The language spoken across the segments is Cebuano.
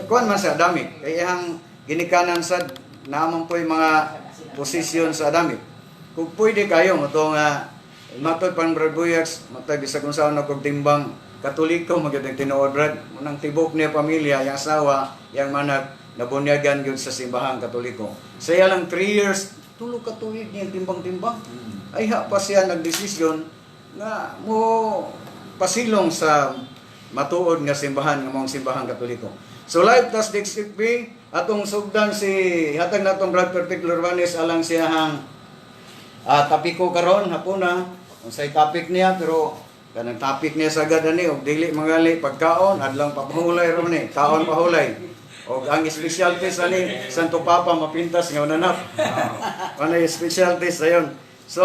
Kuan man sa Adamic. Kay iyang ginikanan sa naman po yung mga posisyon sa Adamic. Kung pwede kayo mo nga matod pang Brad Buyax, matag bisag unsaon na kog timbang, Katoliko magyud ang tinuod, Brad. Munang tibok niya pamilya, yang asawa, yang manak nabunyagan gyud sa simbahang Katoliko. Sa iya lang 3 years, tulo ka tuig niya timbang-timbang. Ay ha pa siya nagdesisyon nga mo pasilong sa matuod nga simbahan nga maong simbahang Katoliko. So live tas DXFB, atong sugdan si hatag natong Brad Perfect Lurbanes alang siyahang tapiko karon hapuna, unsay topic niya, pero kanang topic niya sagad ani og dili mangali pagkaon, adlang papahulay ro ni kaon pahulay, og ang specialty sa ni Santo Papa mapintas nga unanap ano yung specialty sayon. So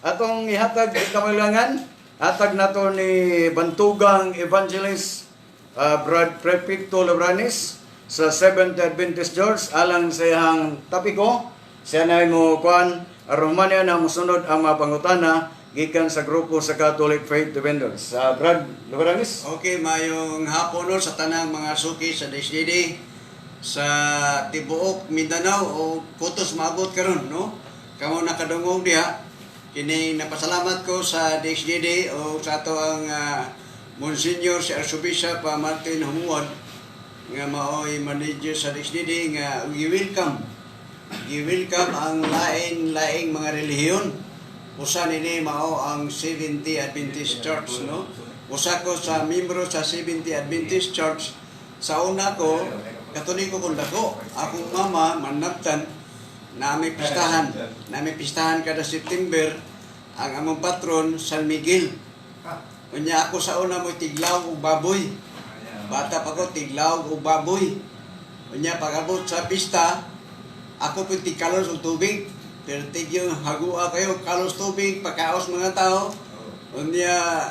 atong ihatag kamalangan, hatag nato ni Bantugang Evangelist Brad Prefecto Lobranes sa Seventh Adventist Church alang sa iyang tapiko. Siya na mo kuan aron man niya na mosunod ang mga pangutana gikan sa grupo sa Catholic Faith Defenders. Sa Brad Lobranes. Okay, mayong hapon no, sa tanang mga suki sa DSDD sa tibuok Mindanao o kutos maabot karon, no. Kamo nakadungog diha kini, napasalamat ko sa DSDD o sa ato ang Monsignor si Archbishop Martin Humuad nga maoy manager sa DSDD nga gi-welcome ang lain-laing mga relihiyon. Usa nini mao ang Seventh Adventist Church, no. Usa ko sa membro sa Seventh Adventist Church. Sa una ko, Katoliko kong dako. Akong mama manabtan, nami pistahan. Nami pistahan kada September ang among patron San Miguel. Unya ako sa una mo tiglaw og baboy. Bata pa ko, tiglaw og baboy. Unya pag-abot sa pista, ako po tigkalos og tubig. Pero tig yung hagua kayo, kalos tubig, pagkaos mga tao. Unya,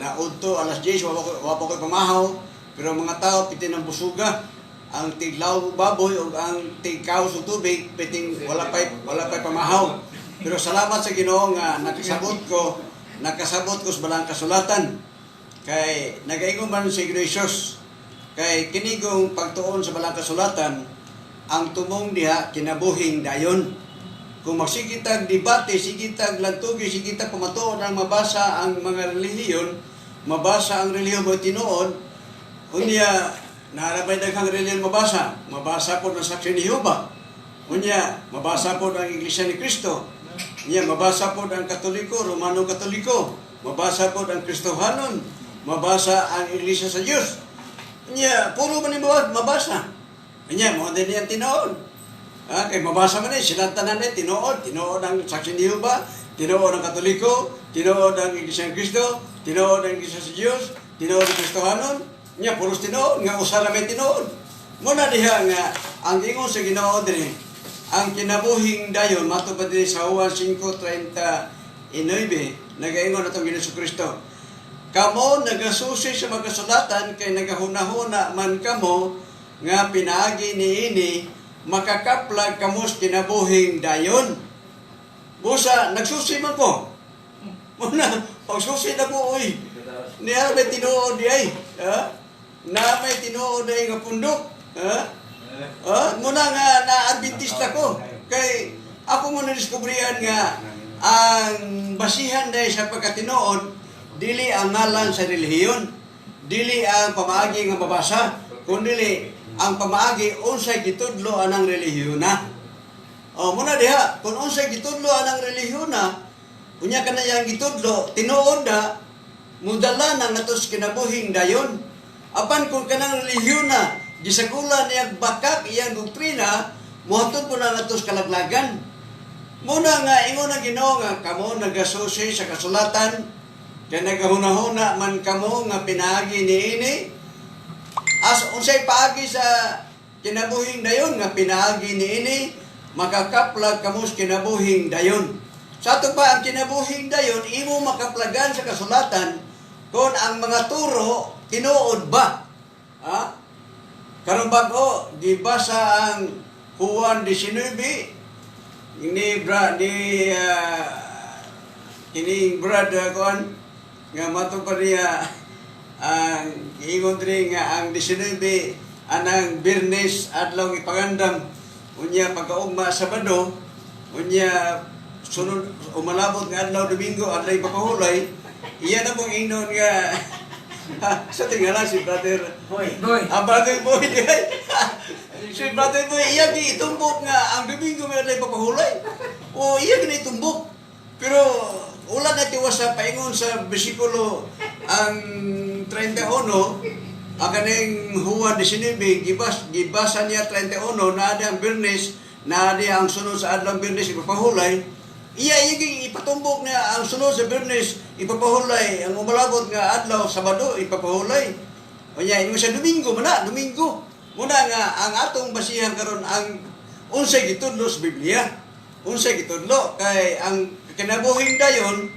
naudto alas 10, wa pa ko pamahaw. Pero mga tao, pitin ang busuga. Ang tiglaw og baboy o ang tigkaos og tubig, piting wala pa'y pamahaw. Pero salamat sa Ginoo nga nakasabot ko sa balang kasulatan. Kay nagaingon man si Ginoo, kay kinigong pagtuon sa balang kasulatan, ang tumong diha kinabuhing dayon. Kung magsigitag debate, sigitag lantugi, sigitag pamatuod ang mabasa ang mga relihiyon, mabasa ang relihiyon mo tinuod, unya naarabay daghang relihiyon mabasa, mabasa po ng Saksi ni Jehovah. Unya, mabasa po ang Iglesia ni Cristo. Unya, mabasa po ang Katoliko, Romano Katoliko. Mabasa po ang Kristohanon. Mabasa ang Iglesia sa Dios. Unya, puro man ni mabasa. Unya, mo din yan tinuod. Ha, kay mabasa man eh, sila tanan eh, tinuod. Tinuod ang Saksi ni Jehovah, tinuod ang Katoliko, tinuod ang Iglesia ni Cristo, tinuod ang Iglesia sa Dios, tinuod ang Kristohanon. Nya, puros tinuod, nga usa ra may tinuod. Muna diha nga, ang ingon sa Ginoo diri, ang kinabuhing dayon, mato pa diri sa Juan 5.39, nagaingon atong Ginoo Kristo, "Kamo nagasusi sa mga kasulatan kay nagahuna-huna man kamo nga pinaagi niini makakaplag kamo sa kinabuhing dayon." Busa, nagsusi man ko. Muna, pagsusi na ko, uy, niya may tinuod di ay. Ha? Na may tinuod ay nga pundok. Ha? Ha? Muna nga na-Adventista ko. Kay ako mo na-diskubrihan nga ang basihan dahil sa pagkatinuod, dili ang ngalan sa relihiyon, dili ang pamaagi nga mabasa, kundi ang pamaagi unsay gitudlo anang relihiyon na. O muna diha, kung unsay gitudlo anang relihiyon na, unya kana yang gitudlo, tinuod na, mudala na nga sa kinabuhing dayon. Apan kung kanang relihiyon na, gisagula niya bakak iyang doktrina, mohatod po na nga sa kalaglagan. Muna nga ingon ang Ginoo nga kamo nagasusi sa kasulatan kay nagahuna-huna man kamo nga pinaagi niini, as unsay paagi sa kinabuhing dayon, nga pinaagi niini makakaplag kamo sa kinabuhing dayon. Sa ato pa ang kinabuhing dayon imo makaplagan sa kasulatan kung ang mga turo tinuod ba. Ha? Karon bag-o gibasa ang Juan 19 ni bra ni kining brad kuan nga mato pa niya ang ingon diri nga ang 19 Anang Biyernes adlaw ipangandam, unya pagkaugma Sabado, unya sunod umalabot nga adlaw Domingo, adlaw ipapahulay. Iya na mong ingnon nga sa tingala si Brother Boy. Boy. Ah, Brother Boy diay. Si Brother Boy iya giitumbok nga ang Domingo may adlaw ipapahulay. O iya gini itumbok. Pero wala na tiwas sa paingon sa bersikulo ang 31, ang kaning Juan 19, gibasa niya 31 na ang Biyernes, na ang sunod sa adlaw Biyernes ipapahulay. Iya iya ipatumbok niya ang sunod sa Biyernes ipapahulay, ang umalabot nga adlaw Sabado ipapahulay. Unya ingon sa Domingo man na, Domingo. Muna nga ang atong basihan karon ang unsay gitudlo sa Biblia. Unsay gitudlo kay ang kinabuhing dayon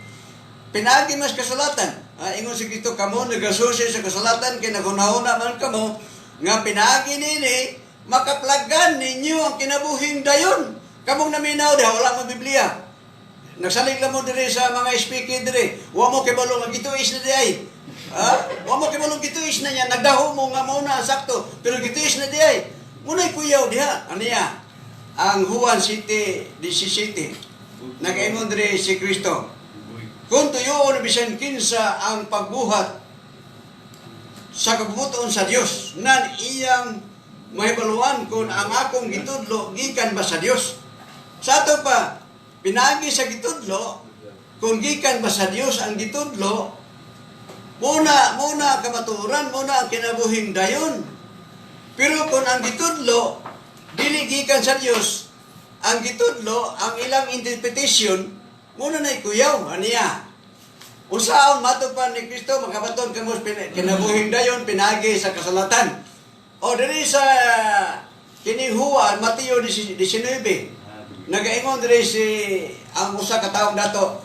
pinaagi mas kasulatan. Ah, ingon si Kristo, kamo nagasusi sa kasulatan kay naghunahuna man kamo nga pinaagi nini makaplagan ninyo ang kinabuhing dayon. Kamong naminaw diha wala mo Biblia. Nagsalig lang mo diri sa mga speaking diri. Wa mo kibalo nga gituis na di ay. Ha? Wa mo kibalo gituis na niya. Nagdaho mo nga mao na ang sakto, pero gituis na di ay. Muna'y kuyaw diha. Ano niya? Ang Juan City, 17. Nag-ingon diri si Kristo. Kung tuyoon bisan kinsa ang pagbuhat sa kabubuton sa Dios, nan iyang mahibaluan kung ang akong gitudlo gikan ba sa Dios. Sa ato pa, pinaagi sa gitudlo, kung gikan ba sa Dios ang gitudlo, muna, muna ang kamatuoran, muna ang kinabuhing dayon. Pero kung ang gitudlo, dili gikan sa Dios, ang gitudlo, ang ilang interpretation, muna na'y kuyaw, aniya. Unsaon matupan ni Kristo makabaton kamo sa kinabuhing dayon pinagi sa kasulatan. O diri sa kini Juan Mateo 19. Nagaingon diri si ang usa ka taong dato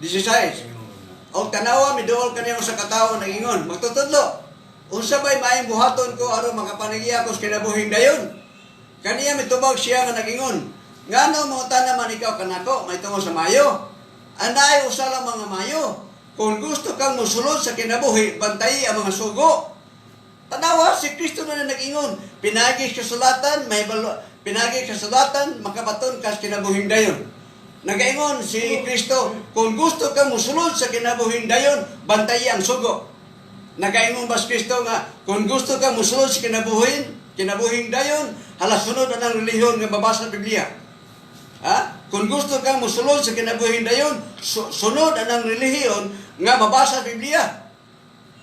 16. Og tanawa miduol kaniya usa ka tawo nag-ingon, "Magtutudlo. Unsa bay maayong buhaton ko aron makapanagya ko sa kinabuhing dayon?" Kaniya mitubag siya nga nag-ingon, "Ngano mo naman ikaw kanako may tungo sa mayo? Anay usa lang mga mayo. Kung gusto kang mosulod sa kinabuhi, bantayi ang mga sugo." Tanawa, si Kristo na nag-ingon, pinagi sa kasulatan, may balo, pinagi sa kasulatan, makabaton ka sa kinabuhing dayon. Nagaingon si Kristo, kung gusto kang mosulod sa kinabuhing dayon, bantayi ang sugo. Nagaingon ba si Kristo nga, kung gusto kang mosulod sa kinabuhing dayon, hala sunod na ng relihiyon nga mabasa sa Biblia. Ha? Kung gusto kang mosulod sa kinabuhing dayon, sunod ang relihiyon nga mabasa sa Biblia.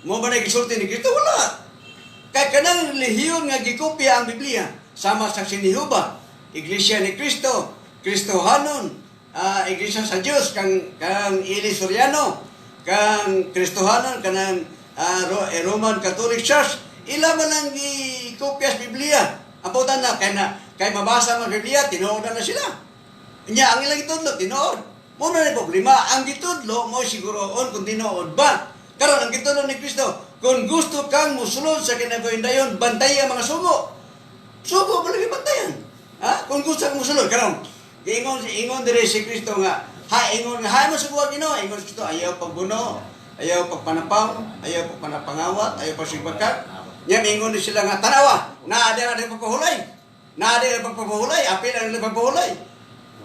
Mo ba na gisulti ni Kristo? Wala. Kay kanang relihiyon nga gikopya ang Biblia, sama sa Sinihuba, Iglesia ni Cristo, Kristohanon, Iglesia sa Dios kang kang Eli Soriano, kang Kristohanon kanang Roman Catholic Church, ila man ang gikopya sa Biblia. Ang putan na kay mabasa man Biblia, tinuod na sila. Nya ang ilang gitudlo tinuod. Mo na problema, ang gitudlo mo siguroon kung tinuod ba. Karon ang gitudlo ni Kristo, kung gusto kang musulod sa kinabuhi dayon, bantayi ang mga sugo. Sugo ba lagi bantayan? Ha? Kung gusto kang musulod karon, ingon ingon dire si Kristo nga, ha ingon nga ha mo sugo Ginoo, ingon si Kristo ayaw pagbuno, ayaw pagpanapaw, ayaw pagpanapangawat, ayaw pagsigbakak. Nya ingon ni sila nga tanawa, naa di ang pagpahulay. Naa di ang pagpahulay, apil ang pagpahulay.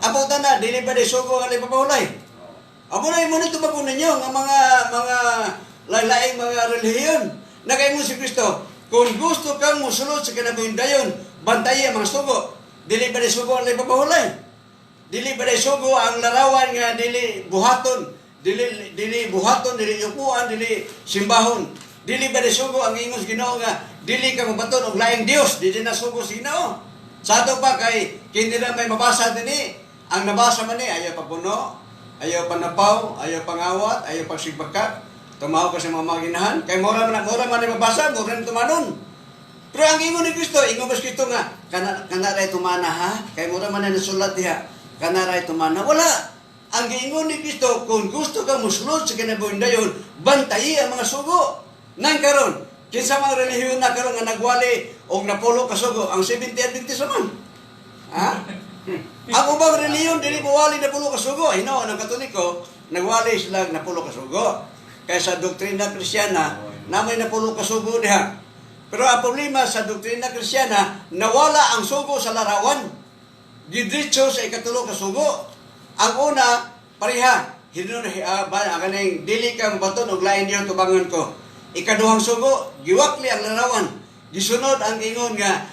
Apo na, dili ba di sugo ang pagpahulay? Amo na imo nito bago ninyo nga mga lain-laing mga relihiyon. Nagaingon si Kristo, kung gusto kang musulod sa kinabuhing dayon, bantayi ang mga sugo. Dili ba di sugo ang pagpahulay? Dili ba di sugo ang larawan nga dili buhaton, dili dili buhaton, dili yukuan, dili simbahon. Dili ba di sugo ang ingon sa Ginoo nga dili ka mabaton og laing Dios, dili na sugo sa Ginoo. Sa ato pa kay kini na may mabasa dinhi, ang nabasa man ni ayaw pagpuno, ayaw panapaw, ayaw pangawat, ayaw pagsigbakak, tumaw ka sa mga maginahan, kay mura man ni mabasa, mura ni tumanon. Pero ang ingon ni Kristo, ingon ba si Kristo nga, kana, kana ray tumana ha? Kay mura man na nasulat diha, kana ray tumana. Wala. Ang giingon ni Kristo, kung gusto ka musulod sa kinabuhing dayon, bantayi ang mga sugo. Nang karon, kinsa mga relihiyon na karon nga nagwali og napulo ka sugo, ang 70 Adventist man. Ha? Ang ubang relihiyon dili mo wali napulo ka sugo. Hinoon ang Katoliko, nagwali sila napulo ka sugo. Kaya sa doktrina Kristiyana, na may napulo ka sugo diha. Pero ang problema sa doktrina Kristiyana, nawala ang sugo sa larawan. Gidiretso sa ikatulo ka sugo. Ang una, pareha, hinun ba kaning dili ka mobaton og lain diyo tubangan ko. Ikaduhang sugo, giwakli ang larawan. Gisunod ang ingon nga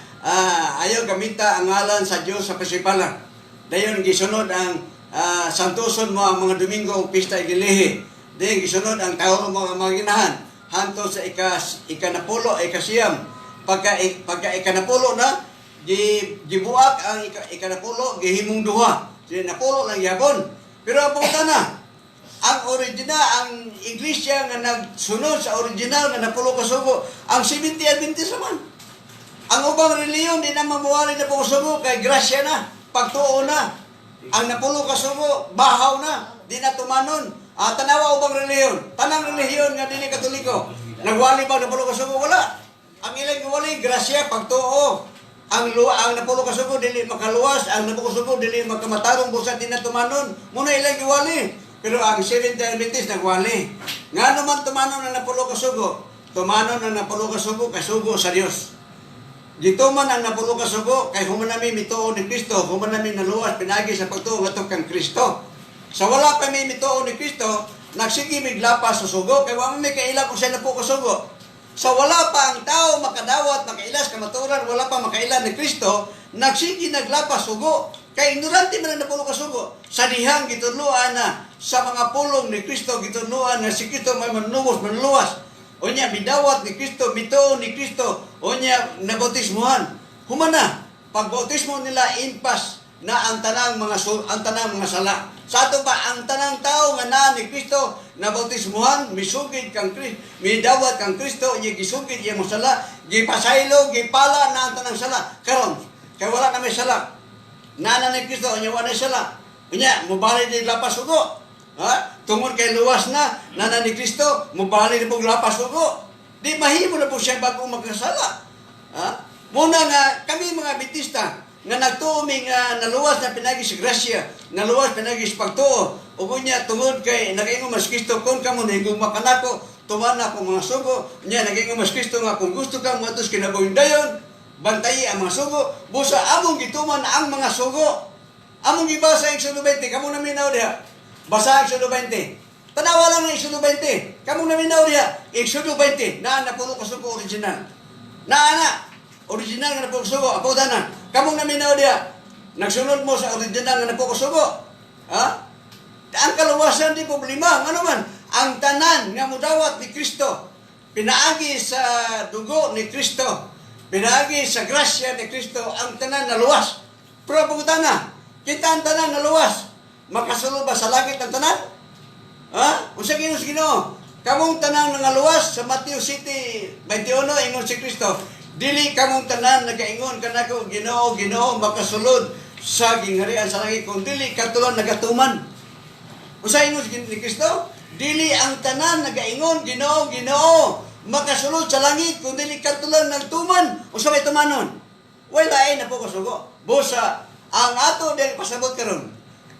ayaw gamita ang ngalan sa Dios sa pasipala. Dayon gisunod ang santuson mo ang mga Domingo ug pista igilihi. Dayon gisunod ang tawo mo ang mga ginahan hantod sa ikanapulo, 9. Pagka ikanapulo na, gibuak ang ikanapulo, gihimong duha. Di napulo lang gyapon. Pero ang pangutana, ang original, ang iglesia nga nagsunod sa original nga napulo ka sugo, ang Seventh Adventist naman. Ang ubang reliyon di na mamuwali na po sugo kay grasya na, pagtuo na. Ang napulo ka sugo, bahaw na, di na tumanon. Tanawa ubang reliyon, tanang relihiyon nga dili Katoliko. Nagwali ba napulo ka sugo? Wala. Ang ilang giwali, grasya, pagtuo. Ang napulo ka sugo dili makaluwas, ang napulo ka sugo dili makamatarong busa di na tumanon. Muna ilang giwali. Pero ang Seventh Adventist nagwali. Nga naman tumanon ang napulo ka sugo? Tumanon ang napulo ka sugo kay sugo sa Dios. Gituman ang napulo ka sugo kay human nami mituo ni Kristo, human nami naluwas pinagi sa pagtuo ngadto kang Kristo. Sa wala pa mi mituo ni Kristo, nagsige mig lapas sa sugo kay wa man mi kaila kung sa napulo ka sugo. Sa wala pa ang tao makadawat, makailas kamatuoran, wala pa makaila ni Kristo, nagsige naglapas sugo. Kay ignorante man ang napulo ka sugo. Sa dihang gitudloan na sa mga pulong ni Kristo, gitudloan na si Kristo may manubos, manluwas. Unya bidawat ni Kristo, mituo ni Kristo, unya nabautismuhan. Humana, pagbautismo nila impas na ang tanang mga sala. Sa ato pa ang tanang tao nga naa ni Kristo nabautismuhan, misugid kang Kristo, midawat kang Kristo, unya gisugid iya mga sala, gipasaylo, gipala na ang tanang sala. Karon, kay wala na may sala. Naa ni Kristo, unya wala na sala. Unya mobali di lapas sugo. Ha? Tungod kay luwas na, nana ni Kristo, mobali na pong lapas sugo. Di mahimo na po siya bagong magkasala. Ha? Muna nga, kami mga Adventista, nga nagtuo mi nga naluwas na pinagi sa grasya, naluwas pinagi sa pagtuo. Ug unya tungod kay nakaingon mas Kristo, "Kung kamo nahigugma kanako, tuman ako mga sugo." Nya nakaingon mas Kristo nga kung gusto ka moadto sa kinabuhing dayon, bantayi ang mga sugo. Busa among gituman ang mga sugo. Among gibasa ang Exodo 20, kamo naminaw diha. Basa ang Exodo 20. Tanawa lang ang Exodo 20. Kamo naminaw diha. Exodo 20, naa napulo ka sugo original. Naa na. Original nga napulo ka sugo. Apo na. Kamong naminaw diha. Nagsunod mo sa original nga napulo ka sugo. Ha? Ang kaluwasan di problema. Ngano man, ang tanan nga mudawat ni Kristo, pinaagi sa dugo ni Kristo, pinaagi sa grasya ni Kristo, ang tanan naluwas. Pero pangutana, kita ang tanan naluwas. Makasulod ba sa langit ang tanan? Ha? Unsa ingon sa Ginoo? Kamong tanang nangaluwas sa Mateo 7:21, ingon si Kristo, "Dili kamong tanan nagaingon kanako, 'Ginoo, Ginoo,' makasulod sa gingharian sa langit, kun dili katulan nagatuman." Unsa ingon ni Kristo? Dili ang tanan nagaingon, "Ginoo, Ginoo," makasulod sa langit, kun dili katulan nagtuman. Unsa may tumanon? Wala lain na po kasugo. Busa ang ato din pasabot karon.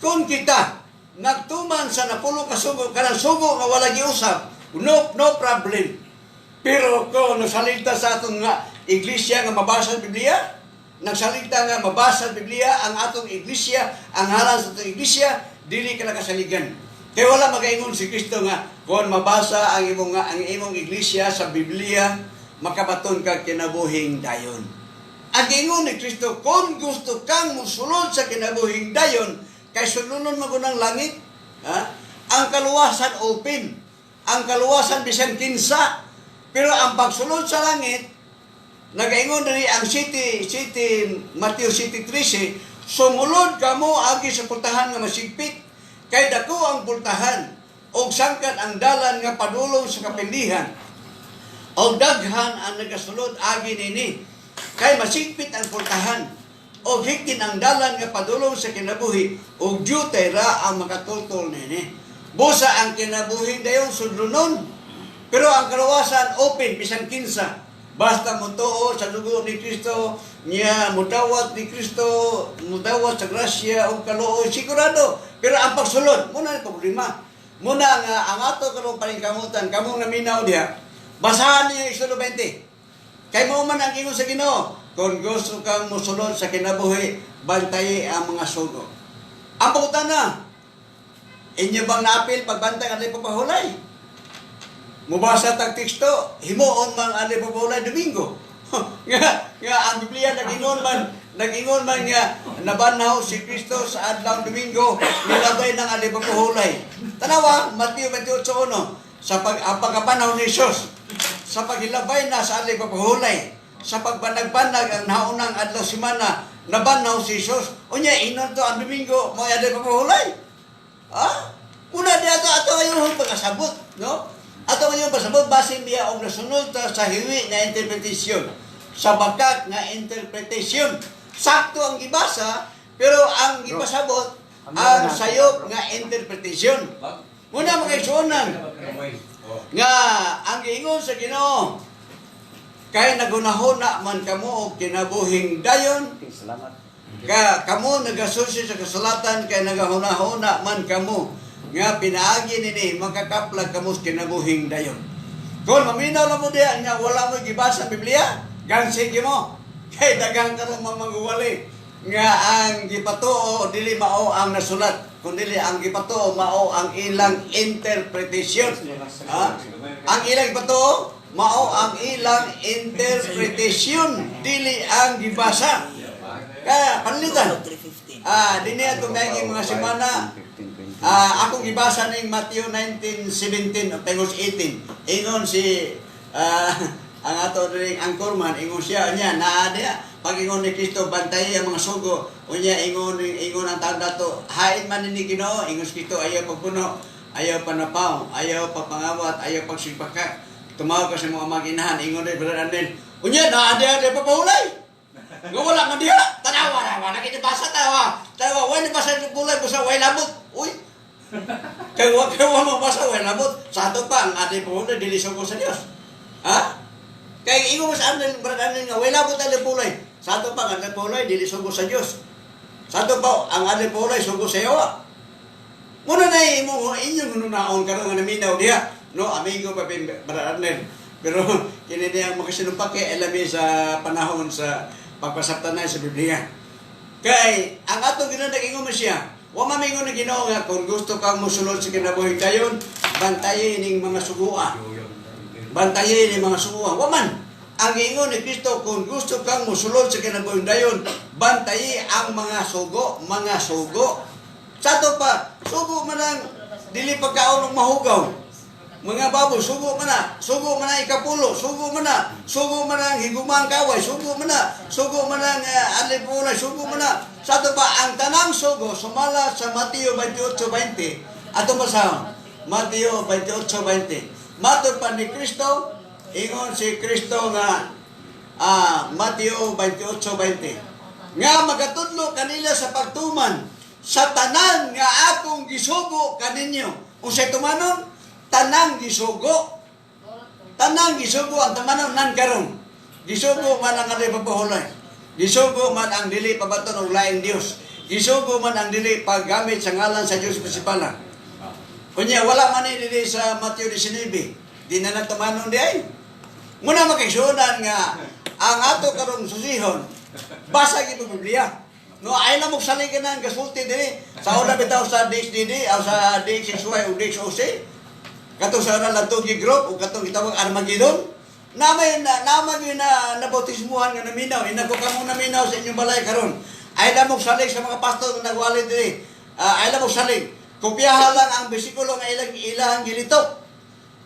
Kung kita nagtuman sa napulo ka sugo, kanang sugo nga wala giusap, no problem. Pero kung nagsalita sa atong nga iglesia nga mabasa ang Biblia, nagsalita nga mabasa ang Biblia, ang atong iglesia, ang halan sa atong iglesia, dili ka nakasaligan. Kaya wala magaingon si Kristo nga kung mabasa ang imong iglesia sa Biblia, makabaton ka kinabuhing dayon. Ang ingon ni Kristo, kung gusto kang musulod sa kinabuhing dayon, kay sulunon mo ng langit, ha? Ang kaluwasan open. Ang kaluwasan bisan kinsa. Pero ang pagsulod sa langit, nagaingon diri ang City City Mateo 7:13, "Sumulod kamo agi sa pultahan nga masigpit, kay dako ang pultahan ug sangkad ang dalan nga padulong sa kapindihan, ug daghan ang nagasulod agi nini. Kay masigpit ang pultahan ug higtin ang dalan nga padulong sa kinabuhi, ug diutay ra ang makatultol nini." Busa ang kinabuhi dayon sudlonon. Pero ang kaluwasan open bisan kinsa. Basta mo sa dugo ni Kristo, niya mudawat ni Kristo, mudawat sa grasya o kaluoy, sigurado. Pero ang pagsulod, muna ang problema. Muna nga ang ato karon paningkamutan, kamong naminaw diha. Basahan niyo Exodo 20. Kay mao man ang ingon sa Ginoo, kung gusto kang mosulod sa kinabuhi, bantayi ang mga sugo. Ang pangutana, inyo bang naapil pagbantay ang pagpahulay? Mubasa tag teksto, himuon man ang pagpahulay Domingo. Nga ang Biblia nag-ingon man nga nabanhaw si Kristo sa adlaw Domingo, nilabay ng alay pagpahulay. Tanawa, Mateo 28:1, sa ang pagkabanhaw ni Jesus, sa paghilabay na sa alay pagpahulay, sa pagbanag-banag ang naunang adlaw simana, nabanhaw si Jesus. Unya, inon to ang Domingo, mo alay pagpahulay. Ah? Una di ato ato ngayon pagkasabot, no? Ato ngayon pasabot basin biya og nasunod ta sa hiwi nga interpretation, sa bakak nga interpretation. Sakto ang gibasa, pero ang gipasabot ang sayop nga interpretation. Muna mga igsuonan nga ang giingon sa Ginoo, kay nagunahona man kamo og kinabuhing dayon. Salamat. Ka kamo nagasusi sa kasulatan kay nagahuna-huna man kamo nga pinaagi nini makakaplag kamo sa kinabuhing dayon. Kung maminaw na mo diya nga wala mo gibasa ang Biblia, gang sige mo. Kay daghang karong mamanguwali nga ang gipatuo dili mao ang nasulat, kundi ang gipatuo mao ang ilang interpretation. Ha? Ang ilang gipatuo mao ang ilang interpretation, dili ang gibasa. Kaya panlitan. Dinhi atong naging mga semana, akong gibasa ning Matthew 19:17 o tengos 18. Ingon si ang ato ring anchorman, ingon siya niya naa diya pag ingon ni Kristo, bantay ang mga sugo. Unya ingon ingon ang taon dato, hain man ni Ginoo. Ingon si Kristo, ayaw pagpuno, ayaw panapaw, ayaw pagpangawat, ayaw pagsigbaka, tumawag ka sa mga maginahan. Ingon ni Brother Arnel, unya naa diya di papahulay nga wala man diha. Tanawa na, wala kita basa, tanawa. Tanawa, wala basa ng kulay, basta way labot. Uy. Kay wa mo basa way labot. Sa ato pa ang ating pulay dili sugo sa Dios. Ha? Kay ingon mo sa amin, Brother Arnel, nga way labot ang pulay. Sa ato pa ang ating pulay dili sugo sa Dios. Sa ato pa ang ating pulay sugo sa yawa. Muna na imo inyong hununaon karon nga naminaw diha. No, amigo pa pin Brother Arnel. Pero kini niya ang makasinumpake elami sa panahon sa pagpasabtanay sa Biblia. Kay ang atong Ginoo nag-ingon man siya, wa man mingon ni Ginoo nga kung gusto kang mosulod sa kinabuhi dayon, bantayi ning mga sugua. Bantayi ning mga sugua. Wa man. Ang ingon ni Kristo, kung gusto kang mosulod sa kinabuhi dayon, bantayi ang mga sugo, mga sugo. Sa ato pa, sugo man ang dili pagkaon og mahugaw. Mga baboy, sugo man na. Sugo man na ikapulo, sugo man na. Sugo man ang higumang kaway, sugo man na. Sugo man ang alipulay, sugo man na. Sa ato pa, ang tanang sugo, sumala sa Mateo 28:20. Ato basahon, Mateo 28:20. Matod pa ni Kristo, ingon si Kristo nga Mateo 28:20. Nga magatudlo kanila sa pagtuman sa tanan nga akong gisugo kaninyo. Unsay tumanon? Tanang gisugo. Tanang gisugo ang tumanon nan karon. Gisugo man ang alay pagpahulay. Gisugo man ang dili pabaton og laing Dios. Gisugo man ang dili paggamit sa ngalan sa Dios principala. Kunya wala man ni dili sa Mateo 19. Di na natumanon di ay. Muna makisunan nga ang ato karong susihon, basa gyud ang Biblia. No, ay lang mo saligan na ang gasulti diri. Sa una bitaw sa DXDD o sa DXXY o DXOC. Katong sa una Lantugi Group o katong gitawag Armageddon. Namay na namay gyud na nabautismuhan nga naminaw. Inako kamo naminaw sa inyong balay karon. Ay lang mo salig sa mga pastor nga nagwali diri. Ay lang mo salig. Kopyahan lang ang bersikulo nga ilang ilang gilitok.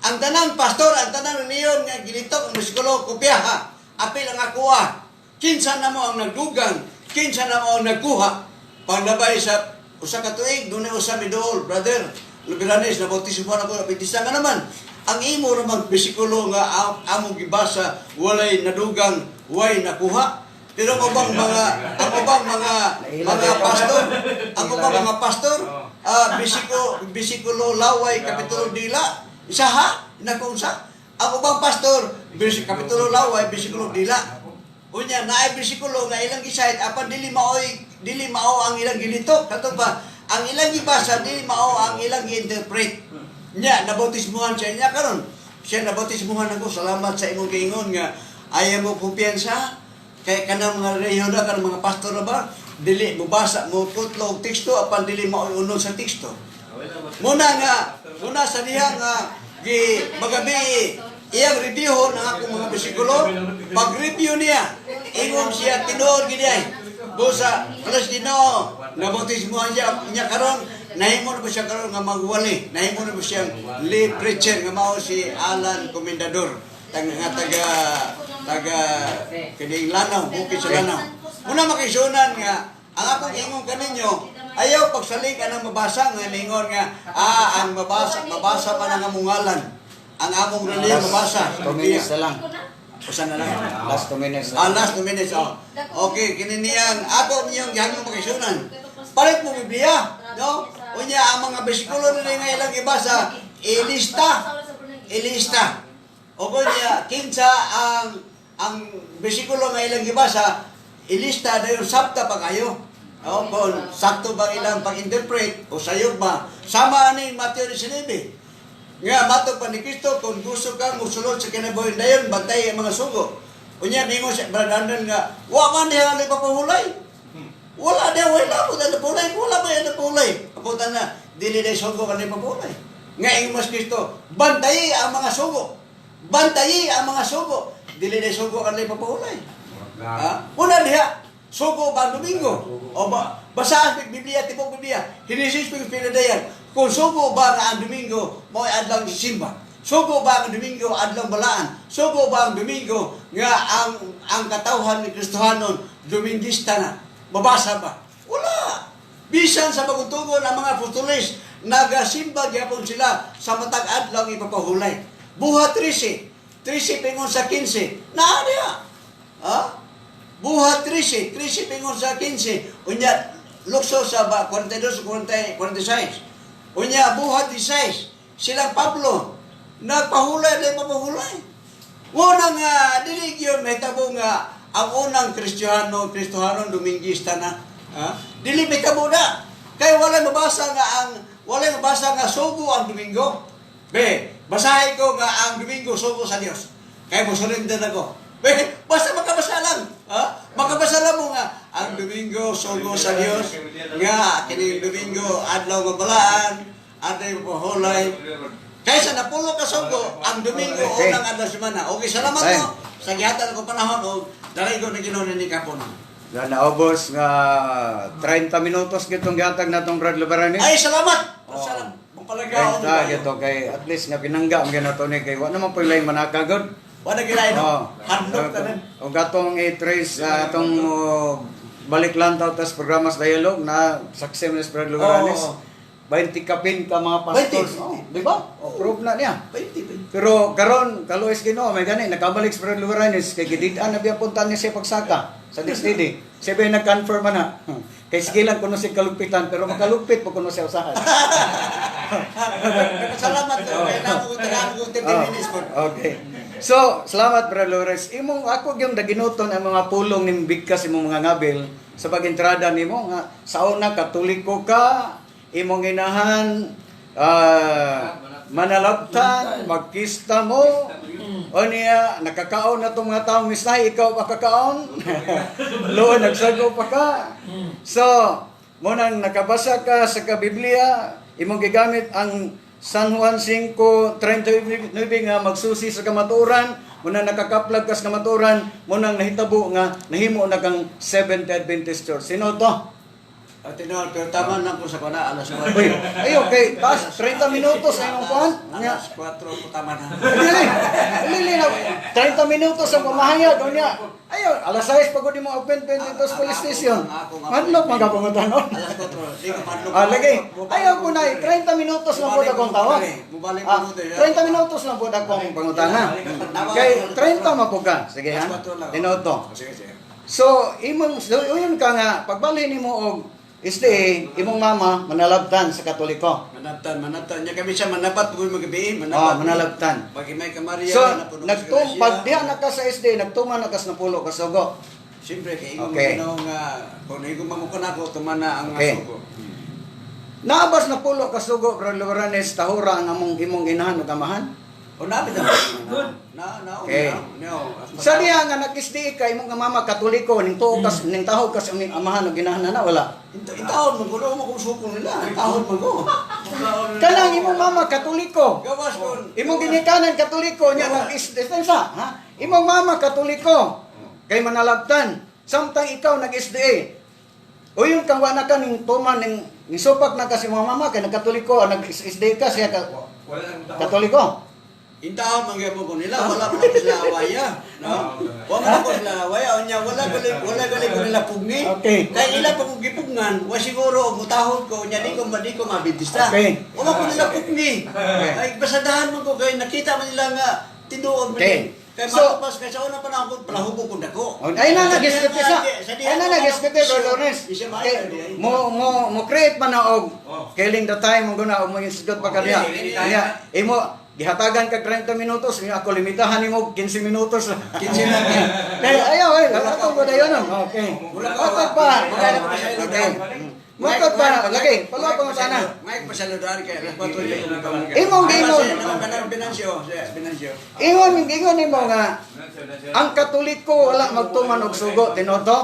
Ang tanang pastor, ang tanang niyon nga gilitok ang bersikulo, kopyaha. Apil ang akuha. Kinsa na mo ang nagdugang, kinsa na mo ang nagkuha. Paglabay sa usa ka tuig, dunay usa miduol, brother. Lubiranes, nabautismo na ko, nabitisa nga naman. Ang imo ra mag bersikulo nga among gibasa, walay nadugang, way nakuha. Pero ang ubang mga ang ubang mga mga pastor, ang ubang mga pastor, bersikulo Laway kapitulo dila, isa ha, nakunsa. Ang ubang pastor, kapitulo Laway, bersikulo dila. Unya naay bersikulo nga ilang gisayt apan dili mao ang ilang gilitok. Kato ba ang ilang gibasa dili mao ang ilang gi-interpret. Nya nabautismuhan siya niya karon. Siya nabautismuhan ako, salamat sa imong giingon nga Ayaw mo kumpiyansa kay kanang mga relihiyon na, kanang mga pastor na ba, dili mo basa mo putlo og teksto apan dili mauunod sa teksto. Muna nga, muna sa diha nga gi magabi iyang review ng akong mga bersikulo, pag review niya, ingon siya tinuod gid ay. Busa kalas Ginoo, nabautismohan siya niya karon, nahimo na ba siya karon nga magwali, nahimo na ba siyang lay preacher nga mao si Alan Comendador, tang nga taga taga kining Lanao, bukid sa Lanao. Muna makisunan nga ang akong ingon kaninyo, ayaw pagsalig anang mabasa nga ningon nga ang mabasa mabasa man ang among ngalan. Ang among relihiyon mabasa. 2 minutes na lang. Usa na lang. Last 2 minutes na Ah, lang. last 2 minutes. Oh. Okay, kini niyang ako niyang gihangyo makisunan. Palit mo Biblia, no? Unya ang mga bersikulo nila nga ilang ibasa, ilista. Ilista. O kunya kinsa ang bersikulo nga ilang gibasa, ilista dayon sabta pa kayo. O kung sakto bang ilang pag-interpret o sayop ba. Sama ani Mateo 19. Nga matog pa ni Kristo kung gusto kang musulod sa kinabuhi dayon bantay ang mga sugo. Unya ningon siya Brother Andon nga wa man diha ang papuhulay. Wala diha wala po na pulay, wala ba yan pulay. Abutan na dili day sugo kanang papuhulay. Nga ingon mas Kristo, bantayi ang mga sugo. Bantayi ang mga sugo. Dili day sugo kanang papuhulay. Ha? Una diha, sugo ba ang Domingo? O ba, basaan sa Biblia, tibok Biblia, Henesis pag pinadayan. Kung sugo ba nga ang Domingo, mo'y adlaw simba. Sugo ba ang Domingo, adlaw balaan. Sugo ba ang Domingo, nga ang katawhan ni Kristohanon, Domingista na. Mabasa ba? Wala! Bisan sa bagutugon ang mga apostoles, nagasimba gyapon sila sa matag adlaw ipapahulay. Buhat 13, 13 pingon sa 15, naa diha. Ha? Buhat 13, 13 pingon sa 15, unya lukso sa ba, 42, 40, 46. Unya buhat 16, silang Pablo, nagpahulay na mapahulay. Una nga, dili yun, may tabo nga, ang unang Kristiyano, Kristohanon, Dominguista na. Ha? Dili may tabo na. Kaya walay mabasa nga ang, walay mabasa nga sugo ang Domingo. Be, basahin ko nga ang Domingo sugo sa Dios. Kaya mo surrender ako. Be, basta makabasa lang. Ha? Makabasa lang mo nga ang Domingo sugo sa Dios. Nga kining Domingo adlaw mabalaan, adlaw mapaholay. Kaysa napulo ka sugo, ang Domingo unang adlaw semana. Okay, salamat mo. Sa gihatag ko panahon og dalago na Ginoo ni kapon. Na naubos nga 30 minutos gitong gihatag natong Brad Lubaranes. Ay, salamat. Oo. Salamat. Mapalagaon 30 gito kay at least nga pinangga ang ginato ni kay wa naman po laing manakagod. Wala gilay no. Oo. Hadlok ka rin. O gatong i-trace atong oh, balik lantaw tas programas dialogue na success ni Brad Lubaranes. Oo. 20 kapin ka mga pastors. 20. Oh, di ba? O, prove na niya. 20, 20. Pero karon kaluoy Ginoo may gani nakabalik si Brad Lubaranes kay gidid-an na biya punta niya siya pagsaka sa DSTD. Siya ba nag-confirm na. Kay sige lang kuno siya kalugpitan pero makalugpit po kuno siya usahay. Salamat ko. Kaya na ako tagaan ko 30 minutes po. Okay. So, salamat Brad Lores. Imong ako gyud daginuton ang mga pulong ning bigkas imong mga ngabil sa pag-entrada nimo nga sa una Katoliko ka, imong inahan manalabtan, magkista mo. O niya, nakakaon na itong mga taong misnay, ikaw pa kakaon. Luoy, nagsago pa ka. So, munang nakabasa ka sa ka-Biblia, imong gigamit ang San Juan 5:39 nga magsusi sa kamatuoran, munang nakakaplag ka sa kamatuoran, munang nahitabo nga nahimo na kang Seventh Adventist Church. Sino to? Ah, Tinol, pero tama lang ko sa kuna, alas 4. Uy, ay okay, taas 30 minutos ay imong kuan. Nya. Alas 4 ko tama na. Dili. Dili na 30 minutos ang pamahayag unya. Ayo, alas 6 pagod mo appointment dito sa police station. Madlok man ka pangutanon. Alas 4, di ko madlok. Ah, lagi. Ayaw ko na, 30 minutos lang po akong tawag. Mubalik Ah, mo dito. 30 minutos lang po akong pangutana. Kay 30 man po ka. Sige ha. Tinuod to. Sige, sige. So, imong so, yun ka nga pagbalhin nimo og SDA, imong mama manalabtan sa Katoliko. Manabtan, manabtan. Nya kami siya manabat po magabi, Oh, manabat. manalabtan. Pag may kamaria So, na puno sa nagtum grasya. pag diha na ka sa SDA, nagtuman na ka sa napulo ka sugo. Siyempre, kay ingon Okay. okay. Nga, kung ingon mo ko tuman na ang Okay. sugo. Naabas na pulo ka sugo, Bro Loranes, tahura ang among imong inahan ug amahan. O na bitaw. Good. Na na. Okay. No. Sa diha nga nag-SDA ka, imong nga mama Katoliko, ning tuo kas ning tahog kas imong amahan o ginahan na wala. Intahon man ko, mo kung suko nila. Intahon man ko. Kanang imong mama Katoliko. Gawas kon. Imong ginikanan Katoliko nya nag-SDA sa, ha? Imong mama Katoliko kay manalabtan. Samtang ikaw nag-SDA. O yun kang wa na ka ning tuman ning nisupak na kasi mga mama kay nagkatoliko, nag-SDA ka siya ka, Wala nang tao. Katoliko. Intahon man gyud ko nila, wala pa ko sila awaya, no? Wala man ko sila awaya, unya wala gali ko nila pugni. Okay. Kay ila pa kong gipugngan, wa siguro mutahod ko unya di ko mabidista. Okay. Wala ko nila pugni. Ay basadahan man ko kay nakita man nila nga tinuod man. Okay. Kay So- matapas kay sa una pa na ako palahubo kong dako. Ay na na gisguti sa. Ay na na gisguti, Brother Lawrence. Isa ba? Kay, mo create man na og killing the time mo guna og mo isgot pa kaniya. Niya imo gihatagan ka 30 minutos, niya ako limitahan nimo 15 minutos. 15 lang. Kay ayaw ay ato ko dayon. Okay. Wala ka. Matod pa. Wala ka pa. Okay. Matod pa lagi. Palo pa sana. Ngay pasaludan kay patuloy ko. Imong giingon. Kanang Binancio, Binancio. Ingon ingon nimo nga ang Katoliko wala magtuman og sugo, tinuod to?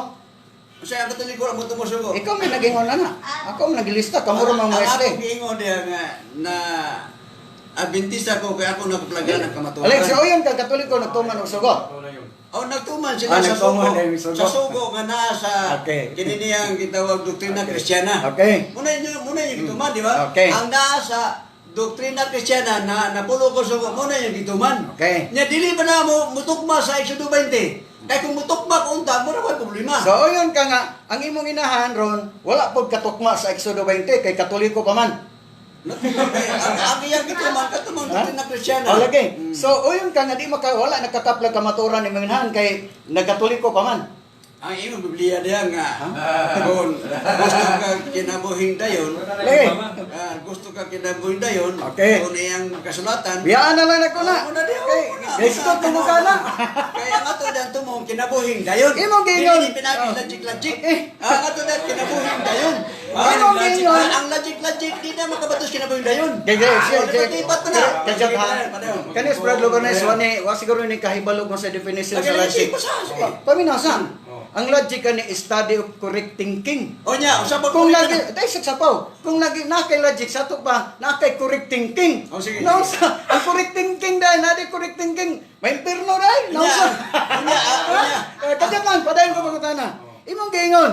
Usa ang Katoliko ra mo tumusugo. Ikaw may nagingon na na. Ako may nagilista kamo ra mga Ang SD. akong giingon diha nga na Adventista ko kay ako nagplaga ng kamatuoran. Alex, o yun ka Katoliko nagtuman og sugo. Oh, nagtuman sila Ah, sa nagtuman sugo. dahil sugo. Sa sugo nga naa sa kini niyang gitawag doktrina Kristiyana. Muna yung gituman, di ba? Okay. Ang naa sa doktrina Kristiyana na napulo ko sugo, muna yung gituman. Okay. Nya dili ba na mo mutukma sa Exodo 20? Kay kung mutukma ko unta, mura may problema. So yun ka nga ang imong inahan ron wala pod katukma sa Exodo 20 kay Katoliko pa man. Nagtuman kay ang iyang gituman katumang Ha? doktrina Kristiyana. O lagi. So uyon ka nga di maka wala nakakaplag kamaturan imong inahan kay nagkatoliko pa man. Ang imong Biblia diha nga kung gusto ka kinabuhing dayon, Lagi. Gusto ka kinabuhing dayon, Okay. kung iyang kasulatan, Biyaan na lang ako na. Una di, Kay una, kay una. sgot mo ka na. Kaya ang ato diyan tumong kinabuhing dayon. Imong giingon. Dili pinagi logic logic. Okay. Ang ato diyan kinabuhing dayon. Imong giingon. Ang logic logic di na makabatos kinabuhing dayon. Kay kay Oh, lipat-lipat pa na. Kay ha. Padayon. Kanis Brad Loganes wani wa siguro ni kahibalo mo sa definition sa Lagi, logic. lagi, basa, sige. Paminasa. Ang logic kani study of correct thinking. O nya, usa pa Kung lagi, dahil sa sapaw, kung lagi na kay logic sa ato pa, na kay correct thinking. Oh, sige. Nausa, ang correct thinking dahil, na di correct thinking, may impirno dahil, nausa. Unya, unya. Eh, Kadya man, padayon ko pagkutana. Imong giingon,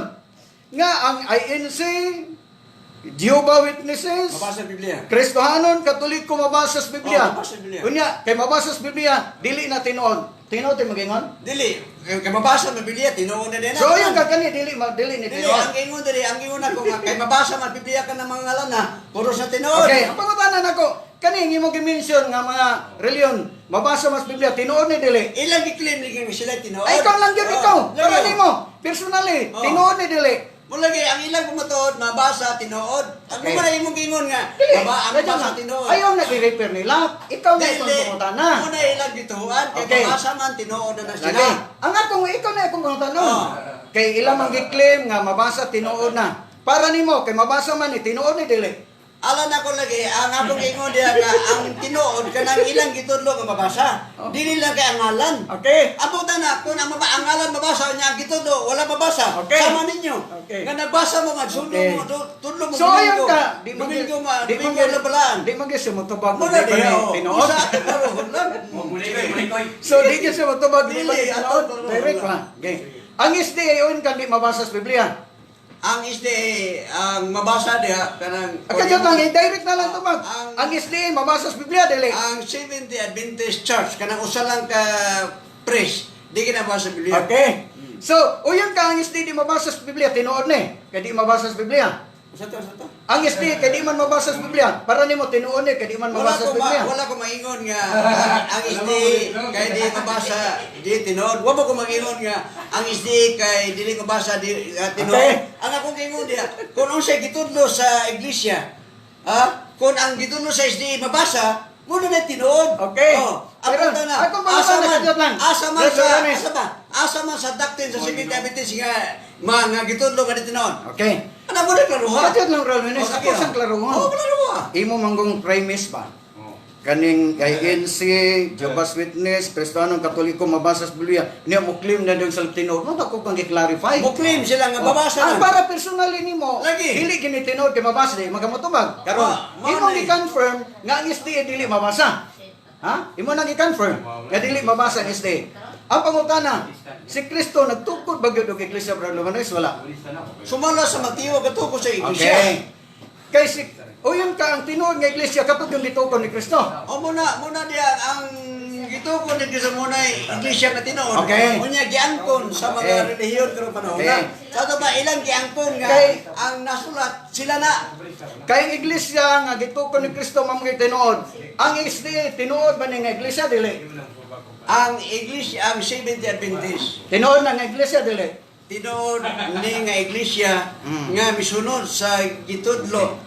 nga ang INC, Jehovah Witnesses, Mabasa ang Biblia. Kristohanon, Katoliko, mabasa sa Biblia. Oh, mabasa sa Biblia. Unya, kay mabasa sa Biblia, dili na tinuod. Tinuod yung magingon? Dili, kay mabasa ang Biblia, tinuod na din. So, yun ka kani, dili, dili ni Dili, tinuod. ang ingon dili, ang ingon ako nga kay mabasa man Biblia ka ng mga ngalan na, puro sa tinuod. Okay, ang pangutanan nako, kani ang imong gi-mention nga mga reliyon, mabasa mas Biblia, tinuod ni dili. Ilang gi-claim ni nga sila tinuod. Ay, ikaw lang gyud Oh, ikaw. Para lagi. nimo, personally, Oh. tinuod ni dili. Mo lagi ang ilang pumatuod mabasa tinuod. Ang Okay. okay. mo imong giingon nga Dili. maba ang Kadya mabasa nga, tinuod. Ayaw na i-refer nila. Ikaw na itong Dili. pangutana. Mo na ilang gituan kay mabasa man tinuod na na sila. Lagi. Ang akong ikaw na akong pangutana. Oh. Kay ilang ang gi-claim nga mabasa tinuod na. Para nimo kay mabasa man ni tinuod ni dili. Ala na ko lagi ang akong giingon diha nga ang tinuod kanang ilang gitudlo nga mabasa. Oh. Dili lang kay ang ngalan. Okay. Ang puta na, kung ang, ang ngalan mabasa niya, ang gitudlo, wala mabasa. Okay. Sama ninyo. Okay. Nga nagbasa mo nga, sundlo Okay. mo, tudlo mo. So ayon ka, di man Domingo ma, di man Domingo na balaan. di man gyud siya motubag Muna di ba di, ni oh. tinuod. Sa ato karoon lang. Mulikoy, mulikoy. So di gyud siya motubag di ba Dili, ni ato tinuod. karoon Direct lang. ba? Okay. Ang SDA yun kan di mabasa sa Biblia. Ang SDA, ang mabasa diha, kanang Akadyo lang, direct na lang tubag. Ang- Ang SDA mabasa sa Biblia dili. Ang Seventh Day Adventist Church, kanang usa lang ka priest, di kinabasa sa Biblia. Okay. So, uyon ka ang SDA di mabasa sa Biblia, tinuod ni. Kay di mabasa sa Biblia. Usa to, usa to. Ang SDA kay di man mabasa sa Biblia, para nimo tinuod ni kay di man Wala mabasa ko sa ma, Biblia. wala ko maingon nga ang SDA kay di mabasa di tinuod. Wala ko maingon nga ang SDA kay dili mabasa di tinuod. Okay. Ang akong giingon diha, kung unsay gitudlo sa iglesia, ha? Kung ang gitudlo sa SDA mabasa, muna na tinuod. Okay. Oh, ang Pero, punta na, akong pangutana, asa man, kadiyot lang. asa man Brother sa, Ernest. asa ba? Asa man sa doctrine sa Seventh Day Adventist nga mga gitudlo nga di tinuod. Okay. Ano mo na klaruha? Kadiyot lang Rol Menes, Oh, ako sige, sang oh. klaruhon. Oh, klaruha. Imo manggong premise ba? kaning INC, Jehovah's Witness, Kristiyanong Katoliko mabasa sa Biblia, niya mo claim na doon sa tinuod. Mo ko kang gi-clarify. Mo claim sila nga babasa Ang na. para personally nimo, Lagi. dili gini tinuod kay mabasa di magamotubag. Karon, Ah, mao imong na eh. gi-confirm nga ang SDA dili mabasa. Ha? Imo nang gi-confirm nga dili mabasa ang SDA. Ang pangutana, si Kristo nagtukod ba gyud og iglesia, Brother Lumanes? Wala. Sumala sa Mateo katukod sa iglesia. Okay. Kay si uyon ka ang tinuod nga iglesia katong yung gitukod ni Kristo. O muna diya ang gitukod ni Kristo muna iglesia nga tinuod. Okay. Unya giangkon sa mga relihiyon karong panahon Okay. na. Sa ato ba ilang giangkon nga ang nasulat sila na. Kay ang iglesia nga gitukod ni Kristo mao mga tinuod. Ang SDA tinuod ba ni nga iglesia dili? Ang iglesia ang Seventh Adventist Tinuod na nga iglesia dili? tinuod ni nga iglesia nga misunod sa gitudlo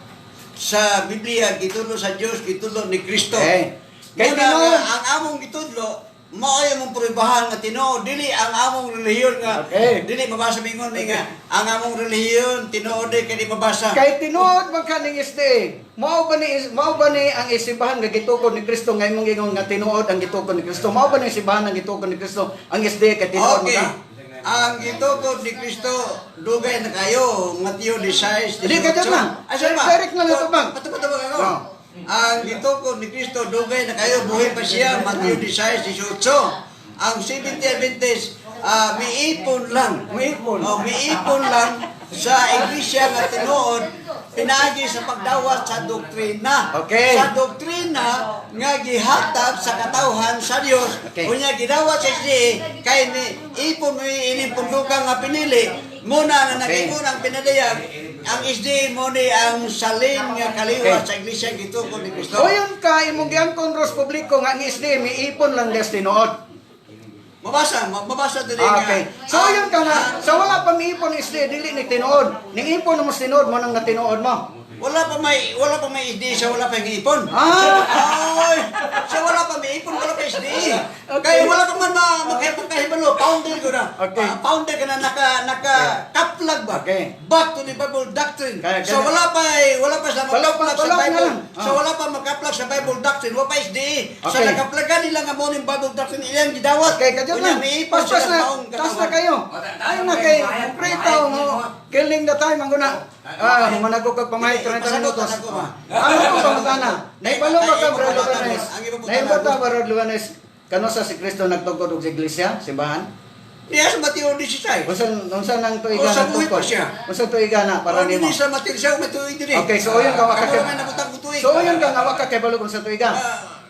sa Biblia, gitudlo sa Dios, gitudlo ni Kristo. Okay. Kay Muna tinuod nga ang among gitudlo mao ay among pruebahan nga tinuod dili ang among relihiyon nga dili mabasa mingon ni nga ang among relihiyon tinuod di kay di mabasa. Kay tinuod man ka ning SDA. Mao ba ni ang isimbahan nga gitukod ni Kristo nga imong ingon nga tinuod ang gitukod ni Kristo? Mao ba ni simbahan ang gitukod ni Kristo ang SDA kay tinuod Okay. man ka? Ang gitukod ni Kristo dugay na kayo Mateo 16. Di, kadyan lang. Ay, sorry ba? Direct na lang ito, bang. Patubag ako. Oh. Ang gitukod ni Kristo dugay na kayo buhi pa siya Mateo 16:18. Ang Seventh Adventist miipon lang. Miipon. Oh, miipon lang sa iglesia nga tinuod pinaagi sa pagdawat sa doktrina. Sa doktrina nga gihatag sa katawhan sa Dios. Unya gidawat sa SDA kay ni ipon mo ining pundukan nga pinili muna na nag-ipon ang pinadayag ang SDA mo ni ang salin nga kaliwat sa iglesia gitukod ni Kristo. Uyon ka imong giangkon ros publiko nga ang SDA miipon lang des tinuod. Mabasa diri nga. Okay. So yun ka nga, sa wala pa miipon ni SDA dili ni tinuod. Ning ipon mo sa tinuod mo nang natinuod mo. Wala pa may SDA sa wala pa ipon. Ah! Ay, sa wala pa may ipon, wala pa SDA. Kaya wala ka man makahibalo, founder ko na. Ah, founder ka na naka kaplag ba? Back to the Bible doctrine. Kaya- So wala pa sa Wala pa, makaplag sa wala pa Bible. lang. So wala pa makaplug sa Bible doctrine, wala pa SDA. Sa nakaplagan nila nga mo ning Bible doctrine ilang gidawat. Okay, kadyo Unya, lang. may ipon Paspas sila na, maong taas na katawan. kayo. Ayun na kay, pray tao mo. Killing the time, ang guna. Ah, humanago kag pamay Hindi, 30 ipasagot minutos. na ako, ma. Ano ko pangutana? Naibalo ba ka, Ay, Brother ang Luganes? ibang Naibalo putana. ba, Brother Luganes? Kano sa si Kristo nagtugkod og sa iglesia, simbahan? Niya sa Mateo 16. Unsa nang tuiga O, sa buhi nagtukod? pa siya. Unsa tuiga na para Para nimo? sa Mateo siya may tuig diri. Okay, so uyon ka wa ka Kamo nga nabutang ko tuig. So uyon ka nga wa ka kay balog unsa tuiga. Ah,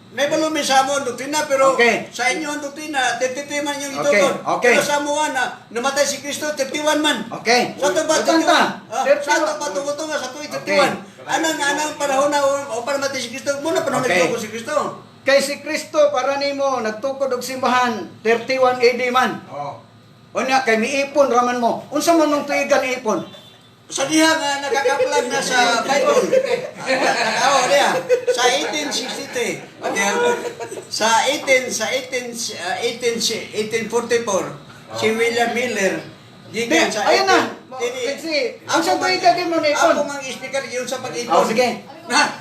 may balumi sa amon doktrina pero sa inyo ang doktrina 33 man yung itukod. Pero sa amuan na namatay si Kristo 31 man. Sa ato ba Butanta. 31? Ah, sa ato ba tungkol nga sa tuig 31. Anang panahon na o para namatay si Kristo muna panahon nagtukod si Kristo. Kay si Kristo para nimo nagtukod og simbahan 31 AD man. Unya kay miipon raman mo. Unsa man nung tuigan ipon? Sa diha nga nakakaplag na sa Bible. Nakao diha sa 1863. Okay. Sa 18 sa 18 18 1844 si William Miller gikan Di, sa ayun na. Dili. Kasi, ang sa tuiga di mo naipon. Ako mang speaker yun sa pag-ipon. Oh, sige. Na.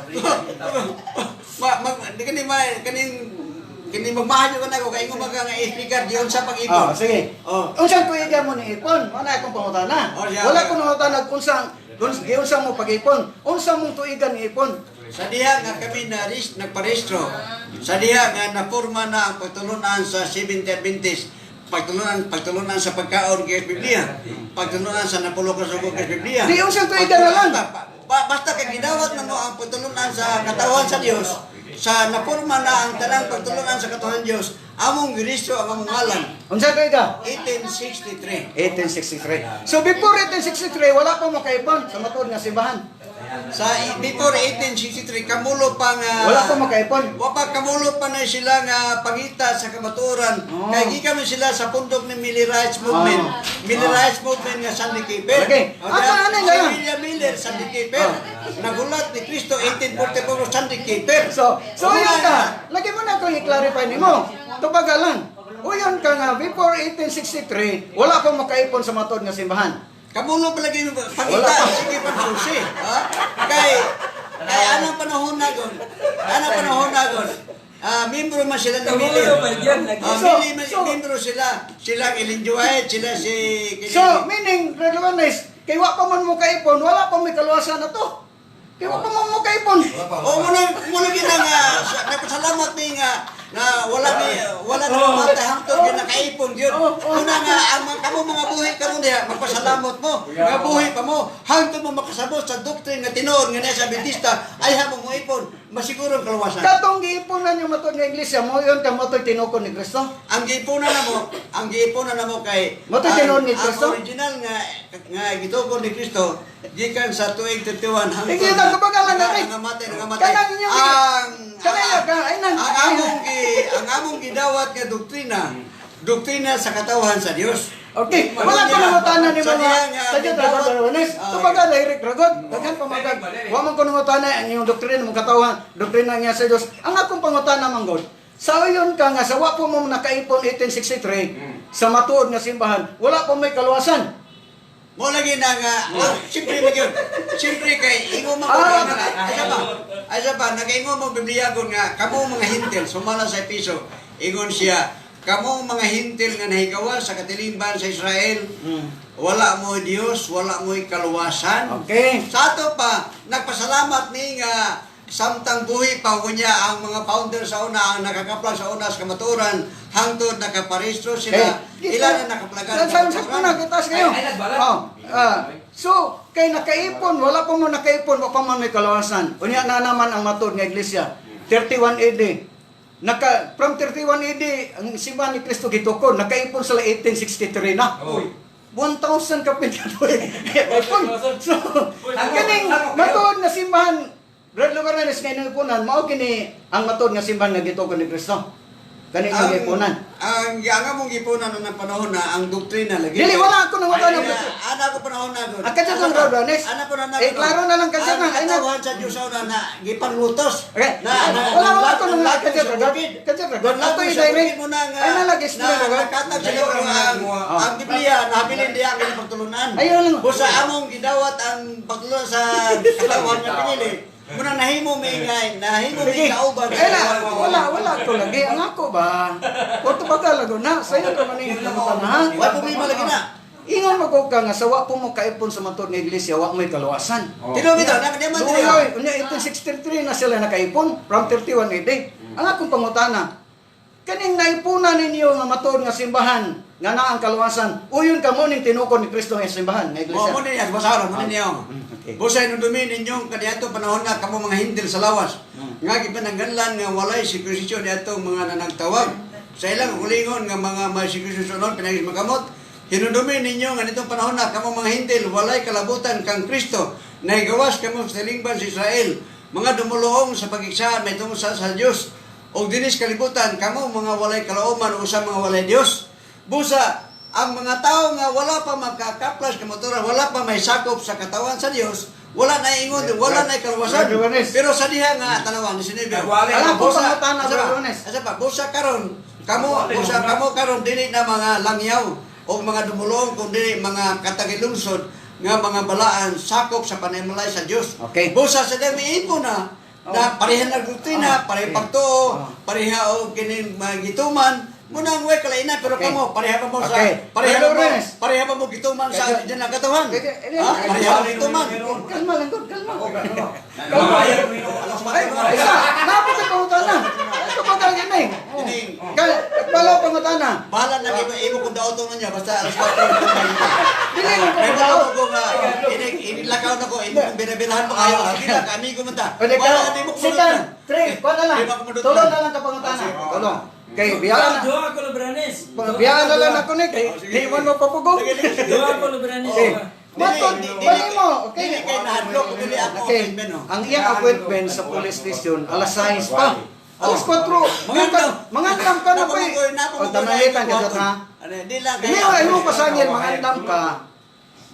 Ma, mag, di kani ma kaning kini magmahal ko na ako kay ingon nga speaker diyon sa pag-ipon. Oh, sige. Oh. Unsang tuiga mo niipon? Wala akong pangutana. Oh, siya. Wala akong pangutana kung unsang giunsa mo pag-ipon. Unsa mong tuigan niipon? Sa diha nga kami na nagparehistro, sa diha nga naporma na ang pagtulunan sa Seventh Adventist, pagtulunan sa pagkaon kay Biblia, pagtulunan sa napulok sa sugo kay Biblia. Di, unsang tuigan na lang. Basta kay gidawat na mo ang pagtulunan sa katawan sa Dios, sa naporma na ang tanang pagtulunan sa katawan Dios, among girehistro ang among ngalan, Unsa tuiga? 1863. 1863. So before 1863 wala pa makaipon sa matuod nga simbahan. Sa before 1863 kamulo pa nga Wala pa makaipon. Wa pa kamulo pa na sila nga pangita sa kamatuoran. Kay gikan man sila sa pundok ni Millerites Movement. Millerites Movement nga Sunday Keeper. Okay. Okay. Ano, ano Si yan? William Miller Sunday Keeper. Nagulat ni Kristo 1844 Sunday Keeper. So yun ka. Lagi mo na akong i-clarify nimo. Tubaga lang. Uyon ka nga before 1863 wala pa makaipon sa matuod nga simbahan. Kamulo pa lagi pangita Wala pa. sige pagsusi. Ha? Kay Kay anang panahon na gon. Anang panahon na gon. Ah, membro man sila ni Miller. Tumulo man yan, lagi. Ah, membro sila. Sila ang Ellen G. White, sila si So, meaning, Brad Luganes, kay wa pa man mo kaipon, wala pa may kaluwasan na to. Kay wa pa man mo kaipon. O muna muna gina nga nagpasalamat ni nga na wala ni wala na matay hangtod nga nakaipon gyud. Muna nga ang mga kamo mga buhi kamo diha magpasalamat mo nga buhi pa mo hangtod mo makasabot sa doctrine nga tinuod nga nasa Adventista ay hamo mo ipon masiguro ang kaluwasan. Katong giiponan yung matod nga iglesia mo, yun ka mo to'y tinukon ni Kristo. Ang giipunan namo kay Mo to'y tinuod ni ang Kristo? original nga nga gitugon ni Kristo gikan sa tuig 31 hangtod Sige, kapag alam na rin. nangamatay nangamatay Kanang inyong ang Kanang ka, ay nang ang among gidawat nga doktrina, doktrina sa katawhan sa Dios. Okay, wala ko nangutana ni Sa mga diha nga, sa Diyos gidawat- Brad Luganes. Ah, Tubaga direct ragod, daghan pa magag. Wa man ko nangutana ang inyong doktrina mong katawhan, doktrina niya sa Dios. Ang akong pangutana man god, sa uyon ka nga sa wa po mo nakaipon 1863 sa matuod nga simbahan, wala pa may kaluwasan. Mo lagi na nga, siyempre ba yun? Siyempre kay ingo man ko asa ba? Asa ba nagaingo mo Biblia gon nga kamo mga hintil sumala sa Episo. Ingon siya, kamo mga hintil nga nahigawa sa katilimban sa Israel. Wala mo Dios, wala mo kaluwasan. Okay. Sa ato pa, nagpasalamat ni nga samtang buhi pa niya ang mga founder sa una, ang nakakaplag sa una sa kamaturan, hangtod nakaparehistro sila, ilan na nakaplagan. Sa kuna kita kayo. Ay, ay, nagbalat. Oh, so kay nakaipon, wala pa mo nakaipon, wa pa man may kalawasan. Unya na naman ang matod nga iglesia. 31 AD. Naka from 31 AD ang simbahan ni Kristo gitukod, nakaipon sila 1863 na. Uy. 1,000 kapit ka Ipon. So, kaning matuod nga simbahan, Brad Lugarales nga inuipunan, mao kini ang matuod nga simbahan nga gitukod ni Kristo. Kaning nga gipunan. Ang among gipunan ng panahon na ang doktrina lagi. Dili, wala ako nang wala Ay, na. Ana ko panahon na gud. Ang kadya lang, Brad Lugarales. Ana ko na Eh, klaro na lang kadya Ang lang. Ay, na. katawan sa Diyos sa una na gipanlutos. Okay. Na, na, Wala, wala ko nang naglato kadya sa Brad. bukid. Kadya Brad. Naglato Ato sa i-direct. bukid mo na nga. Ay, nalagi na Brad. nakatag sa Dayo ang, ang Ah. ang Biblia nabilin diya ang inyong pagtulunan. Ayun lang. Busa among gidawat ang pagtulunan sa katawan nga pinili. Muna nahimo may nga nahimo may Sige. kauban. Ay na, wala, wala ko lagi. Ang ako ba? O tubagal lago na. Sa'yo ka man yung na ha? Wala problema lagi na. Ingon mo ko ka nga sa wa po mo kaipon sa matod nga iglesia, wa mo'y kaluwasan. Oh. Tinuod bitaw, na di man diri. Luoy, unya 1863 na sila nakaipon from 31 AD. Ang akong pangutana, kaning naipunan ninyo nga matuod nga simbahan nga naa ang kaluwasan, uyon ka mo ning tinukod ni Kristo nga simbahan nga Mo iglesia. mo niya basahon mo niya. Okay. Busay nung dumi ninyong kaniadto panahon nga kamo mga hintil sa lawas. Nga gipanangganlan nga walay sirkunsisyon niadtong mga nanagtawag. Sa ilang ulingon nga mga may sirkunsisyon pinagis makamot. Hinundumi ninyo nga nitong panahon na kamo mga hintil walay kalabutan kang Kristo. Nahigawas kamo sa lingban sa Israel. Mga dumuluong sa pagiksaan may tungod sa Dios. Og dinis kalibutan kamo mga walay kalauman o sa mga walay Dios. Busa, ang mga tao nga wala pa makakaplas kamaturan, wala pa may sakop sa katawan sa Dios, wala na ingon, wala na kaluwasan. Brad Luganes. Pero sa diha nga tanawan ni Sinibyo. Nagwali. Alam ko Busa- pangutana, asa ba? Brad Luganes. Asa pa, busa karon, kamo, busa kamo karon dili na mga langyaw o mga dumulong kundi mga katagilungsod nga mga balaan sakop sa panimalay sa Dios. Okay. Busa sa diha miingon na na pareha na doktrina, Oh. pareha Okay. pagtuo, Oh. pareha og kining mga gituman, muna ang way kalainan pero kamo pareha pa mo sa Okay. pareha pa mo Lawrence. pareha pa mo gituman sa Okay. original katawan. Okay. Ha? Pareha mo gituman. Kalma lang, God, kalma. Namabayad mo yun. Alas Ay, isa, napit sa pangutana. Ito pa talaga na eh. Balaw pangutana. Bahala na imo imo kung daoton na niya basta alas 4. Dili mo ko May daot. bahala ko nga inilakaw na ko imo kung binabilhan mo kayo. Sige lang amigo man ta. Pwede ka. Wala ka di mo Sitan, tre, kuha na lang. Di ba kumudot Tulo lang? na lang ka pangutana. Tulo. Kay biyaan na. Duha ko Lubranes. Biyaan na lang ako ni kay di man mo papugong. Duha ko Lubranes. Okay. Duha. Matod, bali mo. Okay. Dili kay nahadlok kung dili ako Okay. appointment oh. Ang iyang appointment sa police station alas 6 pa. Alas 4. Mangandam. Mangandam ka na pa eh. O tamalitan ka sa ha. Ano, di lang Hindi mo ay mo pasangil mangandam ka.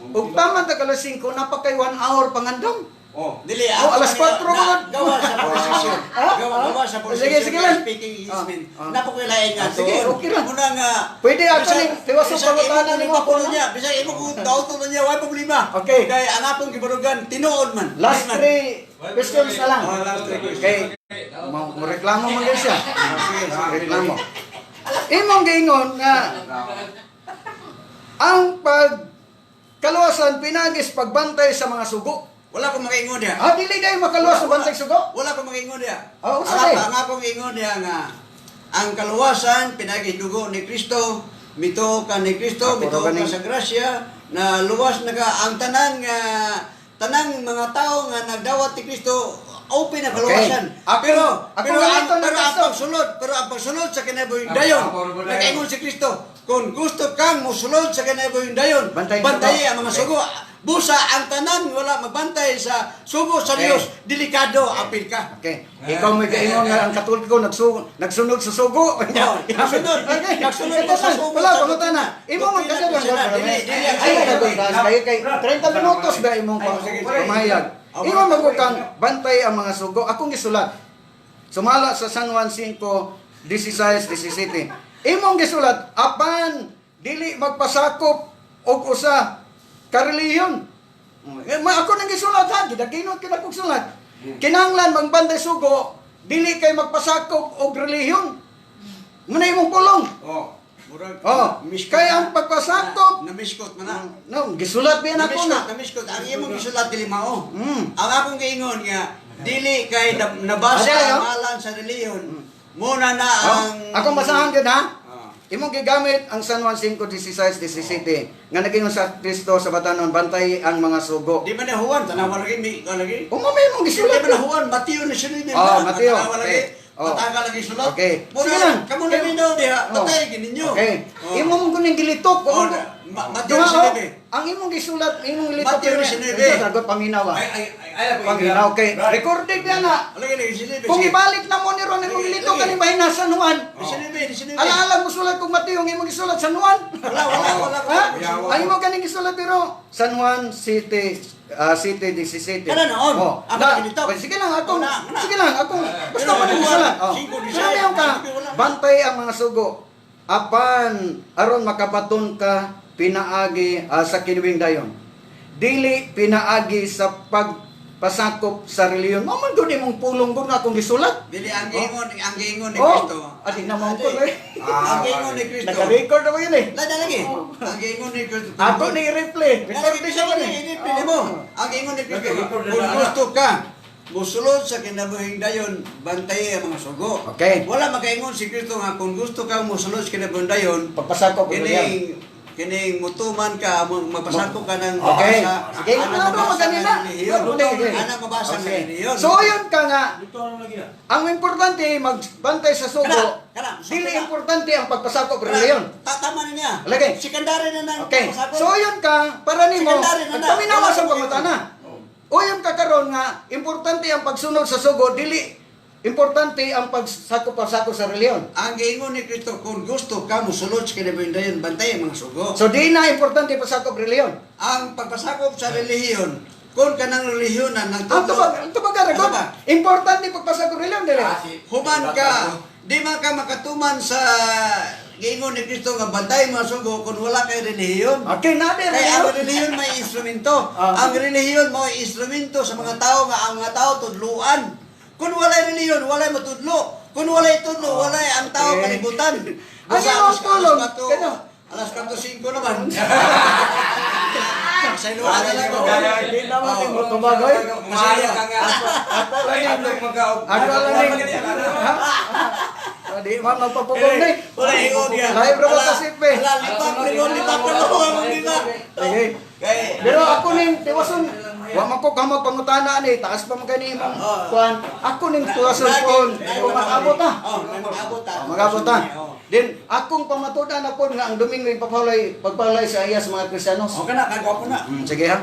Ug taman ta alas 5 napakay 1 hour pangandam. Oh. Dili, Oh, ako alas kanina, 4 mga- Gawa sa posisyon. Ha? Gawa sa Sige, posisyon. sige lang. Speaking easement. Ah. Napakilain nga Ah, sige, doon. okay lang. Muna nga. Pwede ako ning tiwaso bisag pangutana imo nimo kung ako, no? niya. Bisag imo kung dauto na niya, why problema? Okay. Kay ang akong gibarugan, tinuod man. Last Di man. three questions na lang. Oh, last three questions. Okay. Mo reklamo man gyud siya. Reklamo. Imong giingon nga ang pag kaluwasan pinagis pagbantay sa mga sugo. Wala ko makaingon niya. Ah, dili kayo makaluwas sa bantay sugo? Wala ko makaingon niya. Oh, Ang usa ang akong ingon niya nga ang kaluwasan pinagi dugo ni Kristo, mituo ka ni Kristo, Ako mituo ra ka ganing- sa grasya, na luwas na ka ang tanan nga tanang mga tao nga nagdawat ni Kristo, open na kaluwasan. Okay. Ako- pero ako pero ang, ganito na pero ang Kristo. pagsulod, pero ang pagsulod sa kinabuhing dayon, Ako, ako, ako, nakaingon si Kristo, kung gusto kang musulod sa kinabuhing dayon, Bantayan bantayi sugo. ang mga sugo. Busa ang tanan wala magbantay sa sugo sa Okay. Dios, delikado apil ka. Okay. Ikaw may gaingon nga ang Katoliko nagsunod sa sugo. Oh, nagsunod. Okay. Nagsunod Ito sa na. sugo. Wala, pangutana. Imo man Doktrina kada Kristiyana. Dili, dili. Ay, nagkuntas kayo kay 30 minutos ba imong Ay, sige, sige. pamahayag. Imo magukang bantay ang mga sugo. Akong gisulat. Sumala sa San Juan 5, 16, 17. Imong gisulat, apan dili magpasakop og usa ka relihiyon. Eh, ako nang gisulat ha, gidaginot kita kog sulat. Kinahanglan magbantay sugo, dili kay magpasakop og relihiyon. Muna imong pulong. Oh. Murag, Oh, miskot kay na. ang pagpasakop, Namiskot man na. no, gisulat biyan ako Namiskot, na. namiskot. Ang imong gisulat dili mao. Ang akong giingon nga dili kay nabasa Ate, ang oh. ngalan sa relihiyon. Muna na Oh, ang akong basahan gyud ha. Ah. Imong gigamit ang San Juan 5, 16, 17 nga naging sa Kristo sa batanon bantay ang mga sugo. Di man na Juan, tanawa lagi mi lagi. Umamay imong Di gisulat. man na Juan, Mateo ni sunod Oh, Mateo. Tanawa lagi. Okay. Oh. Pataka lagi sulat. Okay. Muna Sige lang. kamo na minaw diha, Oh. patay gininyo. Okay. Oh. Imo mong kuning gilitok. Oh, Oh, Mateo 19. Ang imong gisulat, imong gilitok. Mateo 19. Sagot paminaw ah. Ay, ay, ay, ay, ako, Paminaw kay Brad. recorded yan na. Lagi lagi 19. Kung ibalik na mo ni Ron imong Lagi, gilitok lagi. kaning bahin San Juan. 19, 19. Alaala mo sulat kung Mateo ang imong gisulat San Juan. Wala, wala, wala. Ha? Yawa. Ang imong kaning gisulat pero San Juan City City 17. Kana noon. Oh. Ako Na, gilitok. well, sige lang akong Oh, na, na. sige lang akong basta Pero mo nang Juan, gisulat. Oh. 5, Pero mayon ka wala. bantay ang mga sugo. Apan aron makabaton ka pinaagi sa kinuwing dayon. Dili pinaagi sa pagpasakop sa reliyon. Mao man gud imong pulong gud nga akong gisulat. Dili ang giingon ni Oh. Kristo. Adi na mo ko eh. Ang giingon ni Kristo. Naka-record ako yun eh. Lada lagi. Ang giingon ni Kristo. Ako ni i-replay. Lagi Record bisa ako ni ni. ini mo. Ang giingon ni Kristo. Nag-record na Kung na. gusto ka musulod sa kinabuhing dayon, bantay ang mga sugo. Okay. Wala makaingon si Kristo nga kung gusto ka musulod sa kinabuhing dayon, Pagpasakop ko yan. kining kining mutuman ka, magpasako ka ng Okay. mabasa. Sige, Ana ano ba mabasa maganina? ng relihiyon. Okay. Ana mabasa ng Okay. relihiyon. So yun ka nga, Dito ano lagi na? ang importante magbantay sa sugo. Kana, kana, Dili kana. importante ang pagpasakop ng reliyon. Tama na niya. Lagi. Sekundary na ng Okay. pagpasakop. So yun ka, para nimo, Sekundary na na. pagpaminaw Wala sa akong pangutana. O yun ka karon nga importante ang pagsunod sa sugo, dili importante ang pagsakop-pasakop sa reliyon. Ang giingon ni Kristo, kung gusto ka musulod sa kinabuhing dayon, bantay ang mga sugo. So di na importante pasakop reliyon. Ang pagpasakop sa relihiyon, kung kanang relihiyon na Ang nagtudlo, tubag, ang tubag ka, Ano ba? importante pagpasakop reliyon dili. Ah, si- Human ka, di man ka makatuman sa giingon ni Kristo nga bantay ang mga sugo kung wala kay relihiyon. Okay, na di Kaya ang reliyon. relihiyon may instrumento. Ah. Ang relihiyon mo instrumento sa mga tao nga ang mga tao tudluan. Kung walay relihiyon, walay matudlo. Kung walay tudlo, walay ang tao Okay. kalibutan. Ang iyong pulong, kano? Alas 4:05 naman. Sa iluwa na lang ko. Di naman yung mutubag, oy. Mahaya ka nga. Ako lang Ay, yan. ano, magka- Ako lang yan. Ha? Ah, di man magpapugong na eh. Wala ingon niya. Live ra ba kasi, pe? Wala, lipak, lipak, lipak, lipak, lipak. Sige. Kay, Pero ako ning tiwason, wa man ko kamag pangutana ani, taas pa man kani imong kuan. Ako ning tiwason kon kung mag-abot ta. Oh, mag-abot ta. Oh, mag-abot ta. Oh. Then akong pamatudan na pod nga ang Domingo ipapalay pagpalay sa iya sa mga Kristiyanos. Okay na, kagwapo na. Sige ha.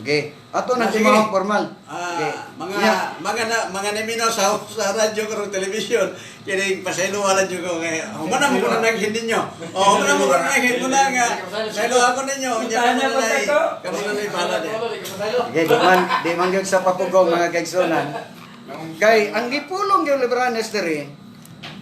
Okay. Ato nang Ah, sige. timahong formal. Ah, Okay. mga Nya, mga na, mga naminaw sa radyo karon, television, kini pasaylo radyo ko kay humana mo kuno nang hindi nyo. Oh, humana mo kuno nang hindi na nga. Pasaylo ako ninyo. Unya Puntahan kamo na na ba ko? kamo na lay bahala di. Okay, di man gyud sa papugong, mga kaigsunan. Kay ang gipulong gyud Libranes diri,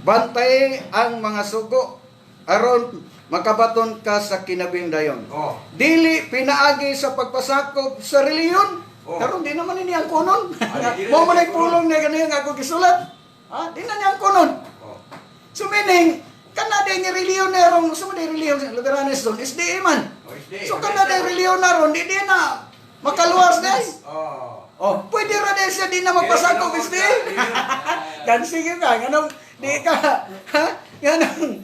bantay ang mga sugo aron makabaton ka sa kinabing dayon. Oh. Dili pinaagi sa pagpasakop sa reliyon. Oh. Karon di naman ini ang kunon. Ah, di- di- Mao man ay pulong niya ganyan nga ako gisulat. Ha? Di na niya ang kunon. Oh. So meaning, kana di nga reliyon na ron, sa mga reliyon sa Liberanes doon, SDA man. Oh, SDA. So kana di reliyon na ron, di na makaluwas di. Oh. Oh, pwede ra di siya di na magpasakop SDA. Kan sige ka, ganun, di ka, ha? Ganun.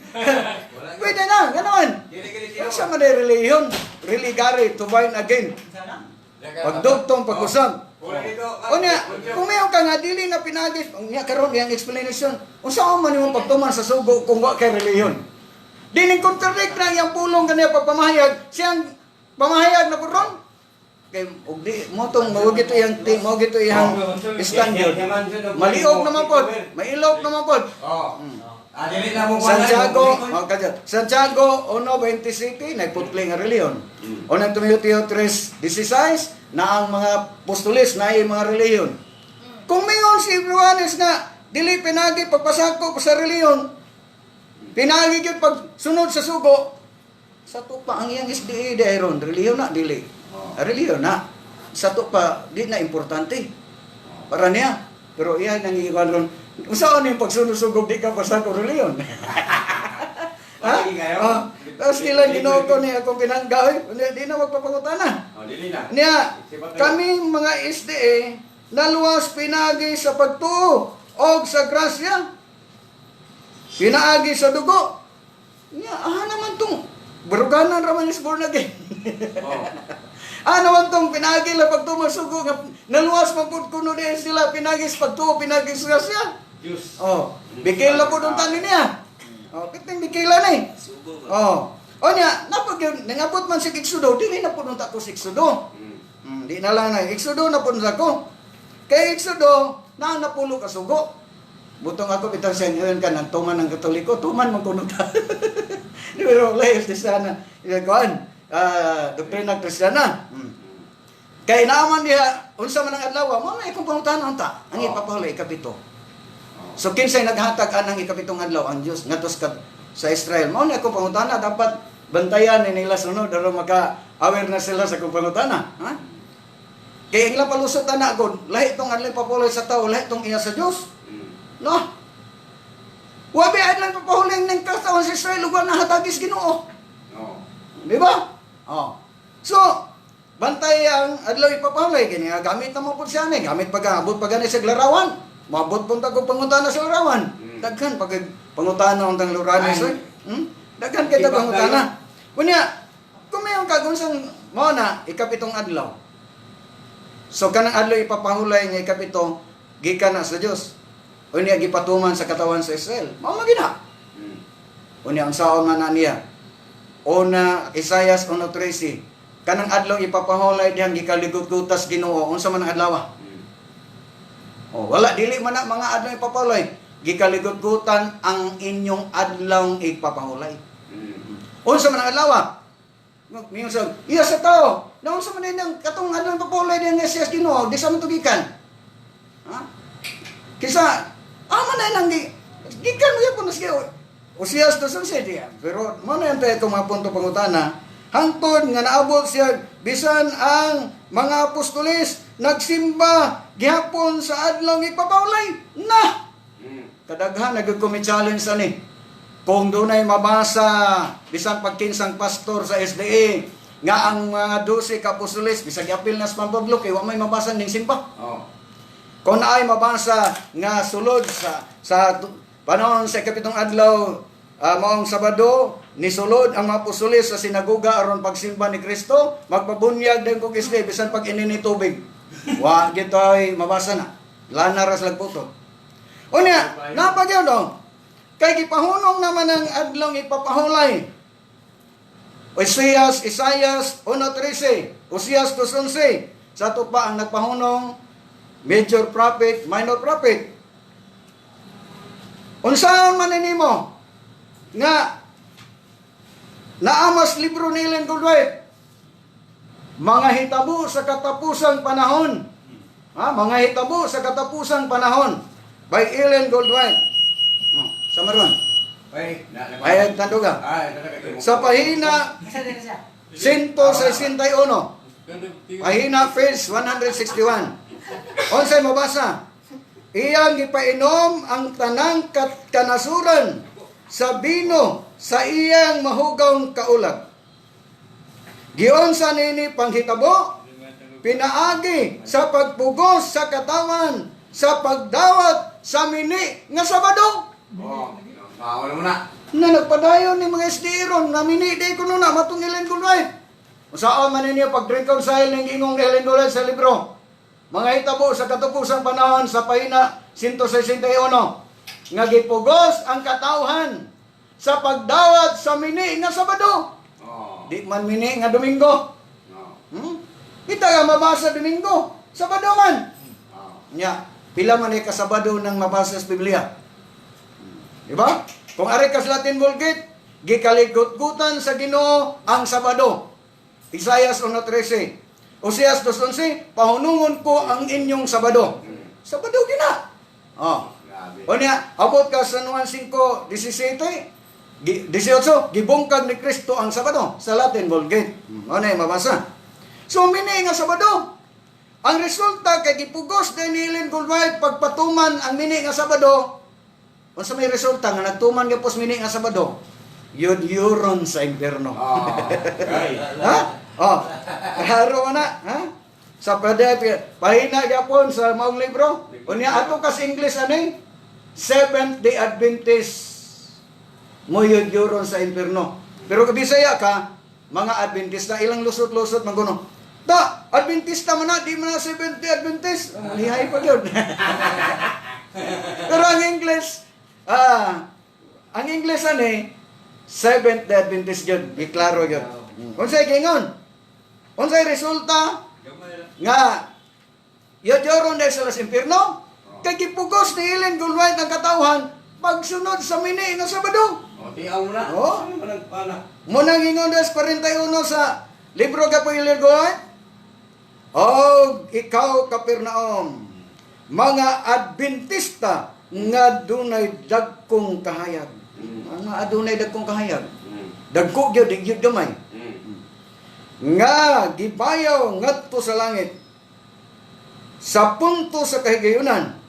Pwede na, ganun. Sa mga reliyon, religare, to bind again. Pagdugtong, pag-usab. Unya, kung mayon ka nga dili na pinagis, unya karon iyang explanation, unsa man imong pagtuman sa sugo kung wa kay reliyon? Dining contradict na iyang pulong kaniya pagpamahayag, siyang pamahayag na pud ron. Kay og di mo tong mao gito iyang ti mao gito iyang stand yun. Maliog naman pod, mailog naman pod. Oh. Ah, dili na mo Santiago, oh, kadya. Santiago 1:27 nagputli nga reliyon. O nang Timoteo 3:16 na ang mga apostoles na ay mga reliyon. Kung mayon si Juanes nga dili pinagi pagpasakop sa reliyon, pinagi gyud pagsunod sa sugo, sa to pa ang iyang SDA dairon, reliyon na dili. Oh. Reliyon na. Sa to pa di na importante. Para niya. Pero iya nang iwan ron. Unsaon yung pagsunod sugog di ka pasakop reliyon? Ha? Lagi ngayon. Oh, tapos nila Ginoo ko ni akong pinangga, oy, di na magpapangutana. Oh, dili na. Niya, kami mga SDA naluwas pinagi sa pagtuo og sa grasya. Pinaagi sa dugo. Niya, ah naman tong baruganan ra man is born again. Oh. Ah naman tong pinagi la pagtuo sugo nga naluwas man pud kuno diin sila pinagi sa pagtuo, pinagi sa grasya. Diyos. Oh, bikil na po doon tani niya. Oh, kiting bikila na eh. Sugo ba? Oh. O niya, napag yun, nangabot man si Iksudo, dili na po nung tako si Iksudo. Di na lang na, Iksudo na po nung ako. Kay Iksudo, na napulo ka sugo. Butong ako bitang sa inyo ka ng tuman ng Katoliko, tuman man kuno ta. Di pero layos di sana. Kuan, doktrina Kristiyana. Kay naaman diha, unsa man ang adlaw, mo na ikong pangutana unta. Ang ipapahulay ikapito. So kinsay naghatag anang ikapitong adlaw ang Dios ngadto sa Israel. Mao na akong pangutana, dapat bantayan ni nila sunod aron maka aware na sila sa akong pangutana, ha? Kay ang ilang palusot ana gud, lahi tong adlaw papuloy sa tao, lahi tong iya sa Dios. No? Wa bi adlaw papahuling ning katawan sa Israel ug wa nahatagis Ginoo. Oh. Di ba? Oh. So, bantay ang adlaw ipapahulay kini nga gamit na mo pud siya ni, gamit pa ka, abot pa gani sa larawan. Maabot pud ta kog pangutana sa larawan. Daghan pag pangutana untang larawan Ay. sir. Daghan kay Di ba pangutana. Unya, kung mayon ka unsang mao na ikapitong adlaw. So kanang adlaw ipapahulay nga ikapito gikan na sa Dios. Unya gipatuman sa katawan sa Israel. Mao man gina. Unya ang saon man na niya. Una Isaias 1:13. Kanang adlaw ipapahulay dihang gikaligot-gutas Ginoo unsa man ang adlaw? Oh, wala dili man na mga adlaw ipapahulay. Gikaligot-gutan ang inyong adlaw ipapahulay. Unsa man ang adlaw? Mingon sa iya sa tao. Na unsa man ang katong adlaw ipapahulay dihang nga siya Ginoo, di sa man tugikan. Ha? Kisa ama na nang gikan mo yapon na siya. Usiyas to sa siya. Pero mo na yan tayo itong mga punto pangutana. Hangtod nga naabot siya bisan ang mga apostoles nagsimba gihapon sa adlaw ipapahulay na. Kadaghan nagud ko may challenge ani. Kung dunay mabasa bisan pagkinsang pastor sa SDA nga ang mga 12 ka apostoles bisag apil na sa Pablo kay wa may mabasa ning simba. Oh. Kung naay mabasa nga sulod sa panahon sa ikapitong adlaw, maong Sabado nisulod ang mga apostoles sa sinagoga aron pagsimba ni Kristo, magpabunyag din kog isli bisan pag ini ni tubig. Wa gitoy mabasa na. Lana ra sa lagputo. Unya, napagyon dong. Kay gipahunong naman ang adlaw ipapahulay. Isaias 1:13, Osias 2:11. Sa ato pa ang nagpahunong major prophet, minor prophet. Unsaon man nimo nga naamas libro ni Ellen Goldwhite, Mga Hitabo sa Katapusang Panahon? Ha, Mga Hitabo sa Katapusang Panahon by Ellen Goldwhite. Oh, sa maron. Ay, na na. Ay, tanduga. Ay, talaga. Sa pahina 161. Pahina page 161. Unsay mabasa? Iyang gipainom ang tanang kanasuran sa bino sa iyang mahugawng kaulag. Giunsa nini panghitabo? Pinaagi sa pagpugos sa katawan sa pagdawat sa mini nga Sabado. Oh, mao na muna. Na nagpadayon ni mga SDA ron, namini di ko na matong Ellen Goldwhite. Saan man ninyo pag-reconcile ng ingong Ellen Goldwhite sa libro? Mga Hitabo sa Katapusang Panahon sa pahina 161 nga gipugos ang katawhan sa pagdawat sa mini nga Sabado. Oh. Di man mini nga Domingo. Oh. Kita nga mabasa Domingo, Sabado man. Oh. Nya, pila man ay kasabado ng mabasa sa Biblia? Di ba? Kung ari ka sa Latin Vulgate, gikaligot-gutan sa Ginoo ang Sabado. Isaias 1:13. Oseas 2:11, pahunungon ko ang inyong Sabado. Sabado gina. Oh. Grabe. O niya, abot ka sa Juan 5:17, 18, gibungkag ni Kristo ang Sabado sa Latin Vulgate. O na mabasa. So, mini nga Sabado. Ang resulta kay gipugos din ni Ellen Goldwhite pagpatuman ang mini nga Sabado. Unsa may resulta nga nagtuman gyud mini nga Sabado? Yun yuron sa impyerno. Oh. Ay. Ha? Oh. Klaro na, ha? Sa pwede, pahina gyapon sa maong libro. Unya ato kas English ani? Seventh Day Adventist moyud yuron sa impyerno. Pero kung Bisaya ka, mga Adventista ilang lusot-lusot man kuno. Ta, Adventista man na, di man na Seventh Day Adventist. Lihay pa gyud. Pero ang English ani Seventh Day Adventist gyud, giklaro gyud. Unsay gingon? Unsay resulta nga yodoron dahil sa impierno? Kay gipugos ni Ellen Goldwhite ang katawhan pagsunod sa mini nga Sabado. Oh, tiaw mo na. Oh. Saan man nagpana? Munang ingon des 41 sa libro ka po Ellen Goldwhite. Og ikaw, Capernaum, mga Adventista nga dunay dagkong kahayag. Nga adunay dagkong kahayag. Dagko gyud, di gyud gamay. Nga gibayaw ngadto sa langit sa punto sa kahigayunan,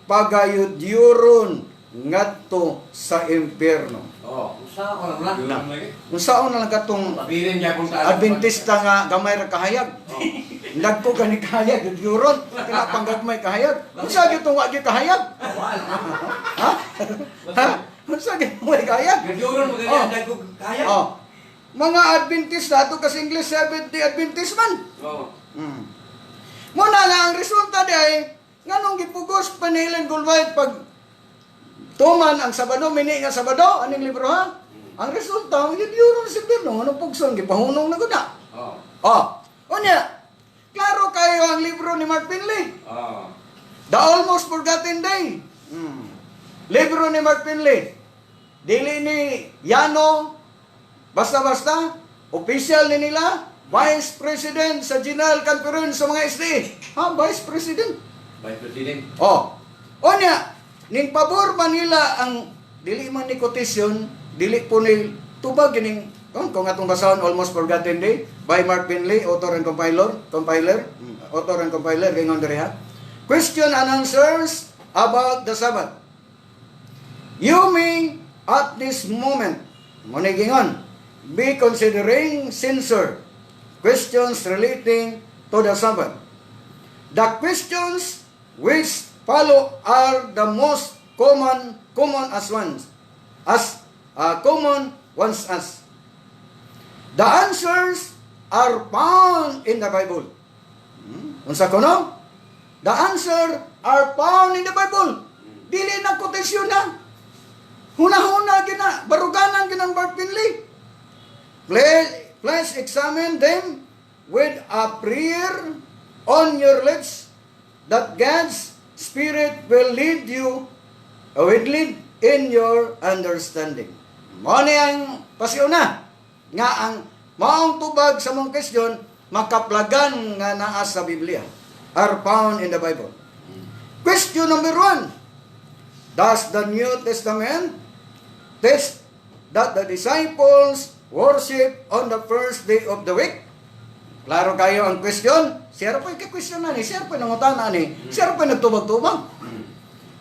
pagayud yuron ngadto sa impyerno. Oh, usa ko na muna. Unsaon na lang katong Pabilin gyapon sa Adventista nga gamay ra kahayag? Dagko gani kahayag yuron, kina panggagmay kahayag. Unsa gyud tong wa gyud kahayag? Wala. Ha? Ha? Unsa gyud wa kahayag? Gadyuron mo Oh. ganyan dagko kaya. Oh. Mga Adventista ato kasi English Seventh Day Adventist man. Oh. Muna nga ang resulta di nganong gipugos pa ni Ellen Goldwhite pag tuman ang Sabado, mini nga Sabado, aning libro ha? Ang resulta, ang yun sa impyerno, anong pugson, gipahunong na gud na. Oh. Oh, unya, klaro kayo ang libro ni Mark Finley. Oh. The Almost Forgotten Day. Libro ni Mark Finley. Dili ni Yano, basta-basta, official ni nila, Vice President sa General Conference sa mga SDA. Ha, Vice President? Vice President. Oh. Unya, ning pabor man nila ang dili man ni quotation, dili po ni tubag gining kung atong basahon Almost Forgotten Day by Mark Finley, author and compiler, gingon diri ha. Question and answers about the Sabbath. You may at this moment, mo ni gingon, be considering sincere questions relating to the Sabbath. The questions which follow are the most common ones as. The answers are found in the Bible. Unsa kuno? The answer are found in the Bible. Dili na quotation na. Huna-huna gina, baruganan ginang Mark Finley. Please, please examine them with a prayer on your lips that God's Spirit will lead you, will lead in your understanding. Mao ni ang pasiuna nga ang maong tubag sa mong question makaplagan nga naa sa Biblia, are found in the Bible. Question number 1. Does the New Testament teach that the disciples worship on the first day of the week? Klaro kayo ang question. Siya po yung question na ni, siya po nangutana ni, siya po nagtubag-tubag.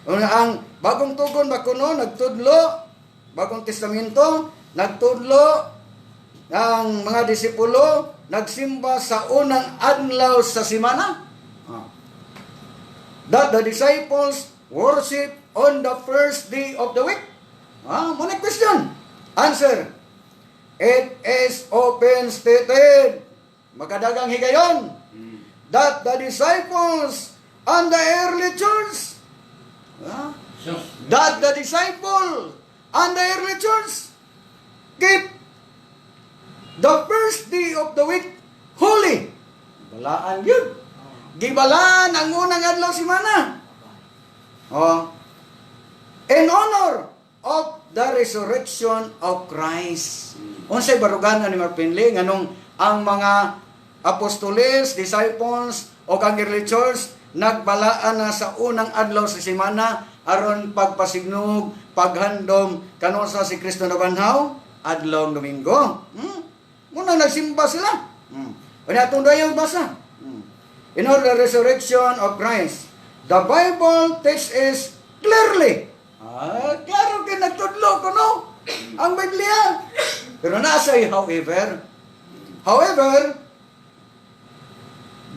Ang Bagong Tugon ba kuno nagtudlo, Bagong Testamento, nagtudlo ang mga disipulo nagsimba sa unang adlaw sa simana? Ah. That the disciples worship on the first day of the week? Ah, mao question. Answer. It is open stated. Makadagang higayon that the disciples and the early church, ah, Sus. That the disciple and the early church keep the first day of the week holy. Balaan yun. Gibalaan ang unang adlaw simana. Oh. In honor of the resurrection of Christ. Unsay baruganan ni Martin Lee nganong ang mga apostoles, disciples o ang early church nagbalaan na sa unang adlaw sa semana aron pagpasignog, paghandom kanunsa si Kristo nabanhaw adlaw Domingo. Muna nagsimba sila. Unya atong dayong basa. In order the resurrection of Christ, the Bible teaches us clearly. Ah, klaro kay nagtudlo ko, no? Ang Biblia. Pero nasa however. However,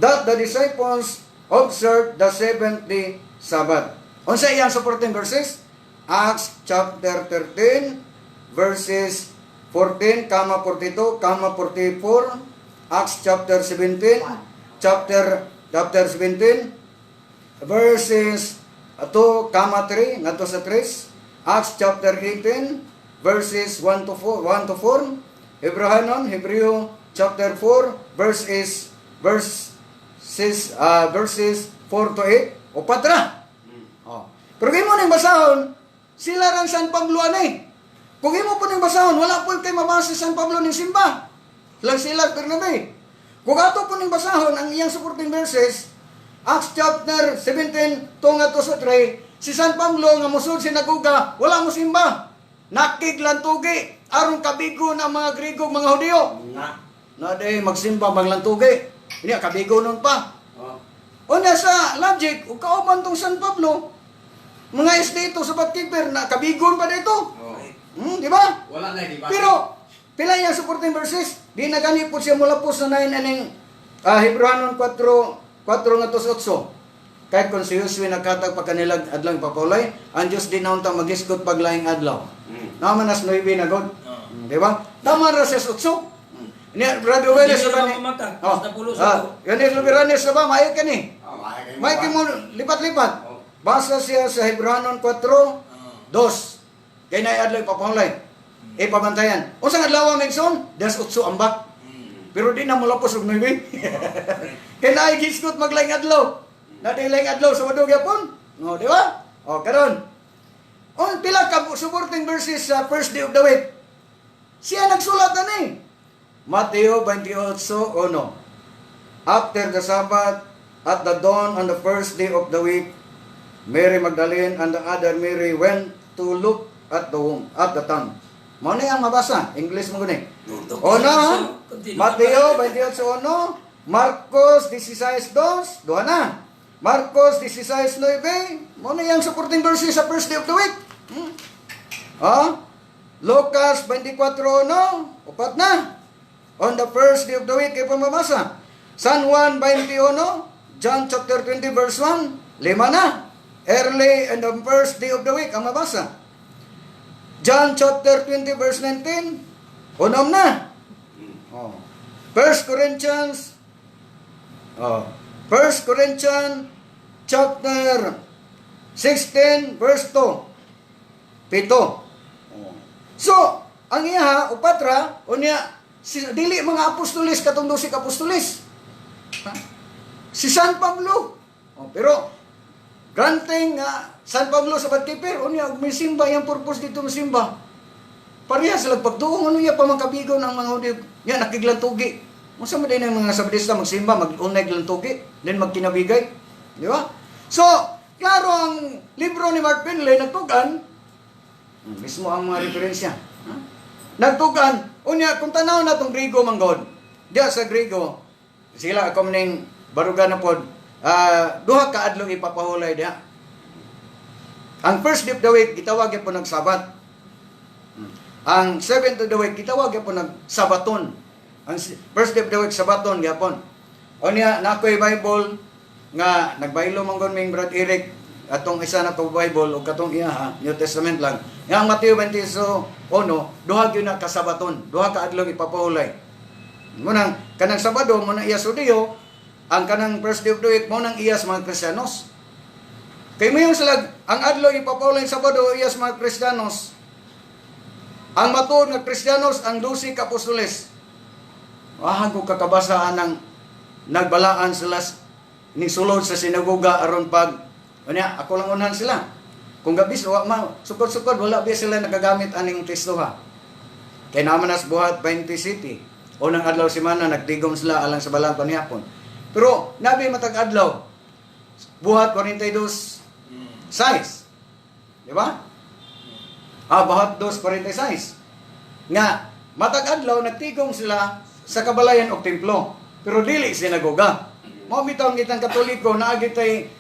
that the disciples observed the seventh day Sabbath. Unsa iyang supporting verses? Acts chapter 13 verses 14, comma 42, comma 44, Acts chapter 17, chapter 17 verses 2, comma 3 ngadto sa 3, Acts chapter 18 verses 1 to 4, 1 to 4, Hebrahanon, Hebreo chapter 4 verses 4 to 8, upat ra. Oh. Pero kung imo ning basahon, sila rang San Pablo ani. Kung imo po ning basahon, wala po kay mabasa San Pablo ning simba. Lang sila Bernabe. Kung ato po ning basahon ang iyang supporting verses, Acts chapter 17 tunga to sa 3, si San Pablo nga musud sinagoga, wala mo simba. Nakiglantugi aron kabigo na mga Grigo, mga Hudiyo. Na. Na day magsimba maglantugi. Hindi kabigo nun pa. Oh. Una sa logic, ug kauban tong San Pablo, mga isda ito sa Batkeeper na kabigon pa dito. Oh. Di ba? Wala na, di ba? Pero pila yung supporting verses? Di na gani po siya mula po sa 9 aning Hebrahanon 4 4 nga tos 8. Kahit kung si Josue nagkatag pa kanila adlang papulay, ang Diyos di na unta magisgot paglaing adlaw. Naman nas 9 na god. Oo. Di ba? Tama ra sa 8. Ni Brother Willis Hindi ba na ni? mamatag, Oh. basta pulos Ah, ako. yan ni Lubiranes na ba? Maayo ka ni. Oh, maayo kayo May ba? mo lipat-lipat. Oh. Basa siya sa Hebrahanon 4, 2. Kay naay adlaw ipapahulay. Ipabantayan. Unsang adlaw Megson? Das 8 ambak. Pero di na molapos og 9. Kay naay gisgot maglaing adlaw. Naay laing adlaw sa wadog yapon. No, di ba? O karon. On pila ka supporting verses sa first day of the week. Siya nagsulat ani. Mateo 28:1. After the Sabbath, at the dawn on the first day of the week, Mary Magdalene and the other Mary went to look at the womb, at the tomb. Mao ni ang mabasa, English mo guni. Ono, Mateo 28:1, Marcos 16:2, duha na. Marcos 16:9, mao ni ang supporting verses sa first day of the week. Ah? Lucas 24:1, upat na. On the first day of the week, kay pamabasa. San Juan 21, John chapter 20 verse 1, lima na. Early in the first day of the week, ang mabasa. John chapter 20 verse 19, unom na. Oh. 1 Corinthians, oh, 1 Corinthians chapter 16 verse 2. Pito. Oh. So, ang iya upatra unya si, dili mga apostolis katong 12 ka apostolis. Ha? Si San Pablo. Oh, pero granting nga San Pablo sa Batkeeper, unya og may simba yang purpose dito simba. Pareha sila pagtuong ano iya pa mangkabigaw ng mga Hudyo. Nya nakiglantugi. Unsa man din ang mga Sabadista magsimba, mag-unay glantugi, then magkinabigay. Di ba? So, klaro ang libro ni Mark Finley nagtugan mismo ang mga referensya. Ha? Nagtugan, unya kung tanaw na tong Grigo man god. Diya sa Grigo, sila ako ning baruga na pod, duha ka adlaw ipapahulay diha. Ang first day of the week gitawag gyapon nagsabat. Ang seventh of the week gitawag gyapon nagsabaton. Ang first day of the week, sabaton gyapon. Unya na ako'y Bible nga nagbaylo man gud ming Brad Eric atong isa na ko Bible ug katong iya ha, New Testament lang. Nga ang Mateo 21, duha gyud na kasabaton, duha ka adlaw ipapahulay. Munang kanang Sabado mo na iya sa Hudiyo, ang kanang first day of the week mo nang iya sa mga Kristiyanos. Kay mo yung sila, ang adlaw ipapahulay sa Sabado iya sa mga Kristiyanos. Ang matuod nga Kristiyanos ang 12 ka apostoles. Wahag ko kakabasaan ng nagbalaan sila ni sulod sa sinagoga aron pag unya ako lang unhan sila. Kung gabis wa ma sukod-sukod wala bi sila nagagamit aning teksto ha. Kay naman nas buhat 20 city. Unang adlaw semana nagtigom sila alang sa balang panihapon. Pero nabi matag adlaw buhat 42 size. Di ba? Ah, buhat 2:46. Nga matag adlaw nagtigom sila sa kabalayan og templo. Pero dili sinagoga. Mao bitaw ang kitang Katoliko naa gitay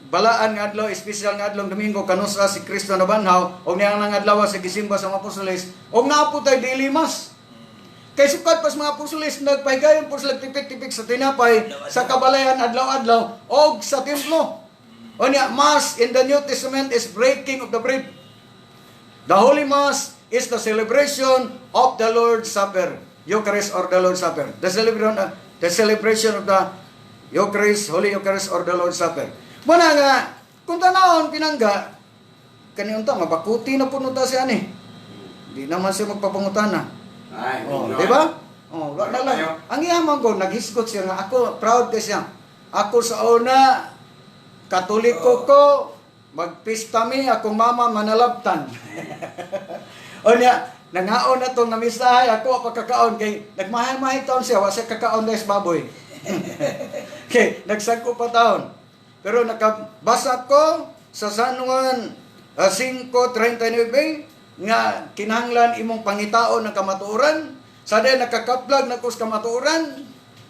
balaan nga adlaw, espesyal nga adlaw Domingo kanusa si Kristo nabanhaw og niya nang adlaw sa gisimba sa mga apostoles og naa po tay daily mass. Kay sukad pas mga apostoles nagpahigayon po sila tipik-tipik sa tinapay sa kabalayan adlaw-adlaw og sa templo. Unya, mass in the New Testament is breaking of the bread. The Holy Mass is the celebration of the Lord's Supper. Eucharist or the Lord's Supper. The celebration of the Eucharist, Holy Eucharist or the Lord's Supper. Muna nga, kung tanawon pinangga, kani unta mabakuti na puno ta siya ani. Di naman siya magpapangutana. Ay, Oh, no. di ba? Oh, wala na lang. Ang yaman ko, naghisgot siya nga ako, proud kay siya. Ako sa una, Katoliko ko, magpista mi, akong mama manalabtan. O niya, nangaon na tong namisahay, ako pagkakaon kay nagmahay-mahay taon siya, wa siya kakaon dahil sa baboy. Kay nagsagko pa taon. Pero nakabasa ko sa San Juan 5:39 nga kinahanglan imong pangitaon ng kamatuoran, sa diay nakakaplag na ko sa kamatuoran,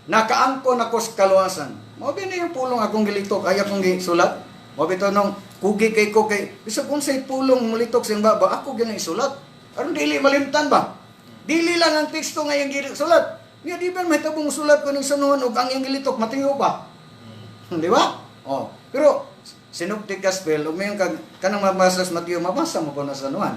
nakaangko na ko sa kaluwasan. Mao ba yung pulong akong gilitok ay akong gisulat. Mao bitaw nung kugi kay ko kay bisag unsay pulong mulitok sa baba ako gyud isulat. Aron dili malimtan ba? Dili lang ang teksto nga iyang gisulat. Nya di ba mahitabong sulat ko ning sanuhan ug ang iyang gilitok matiyo pa. Di ba? Oh, pero Synoptic Gospel ug mayon kag kanang mabasa sa Mateo, mabasa mo ko na sa Juan.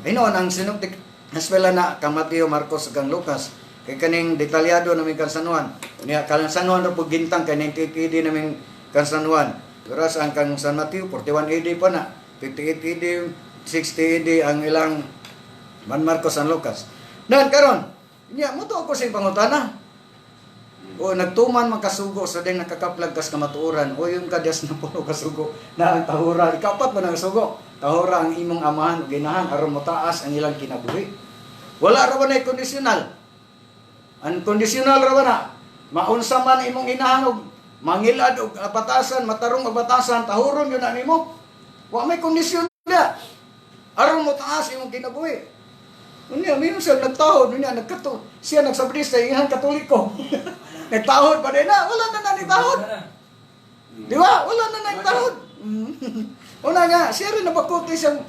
Hinuon ang Synoptic Gospel na kang Mateo, Marcos ug kang Lucas. Kay kaning detalyado namin kan San Juan. Niya kan San Juan ra pud gintang kay 98 AD namin kan San Juan. Whereas ang kang San Mateo 41 AD pa na, 58 AD, 60 AD ang ilang Man Marcos San Lucas. Dan karon, niya mo to ako sa pangutana. O nagtuman man kasugo sa ding nakakaplag kas kamatuoran. O yun kadyas na puno kasugo na ang tahura. Ikapat man ang sugo. Tahura ang imong amahan ug ginahan aron motaas ang ilang kinabuhi. Wala ra ba na kondisyonal? Unconditional ra ba na? Maunsa man imong inahan og mangilad og batasan, matarong og batasan, tahuron yun na nimo. Wa may kondisyon na. Aron mo taas imong kinabuhi. Unya, minum siya nagtahod, unya nagkato. Siya nagsabrista, iyang Katoliko. Nagtahod pa din na, wala na na nitahod. Di ba? Wala na nagtahod. Una nga, siya rin nabakuti siyang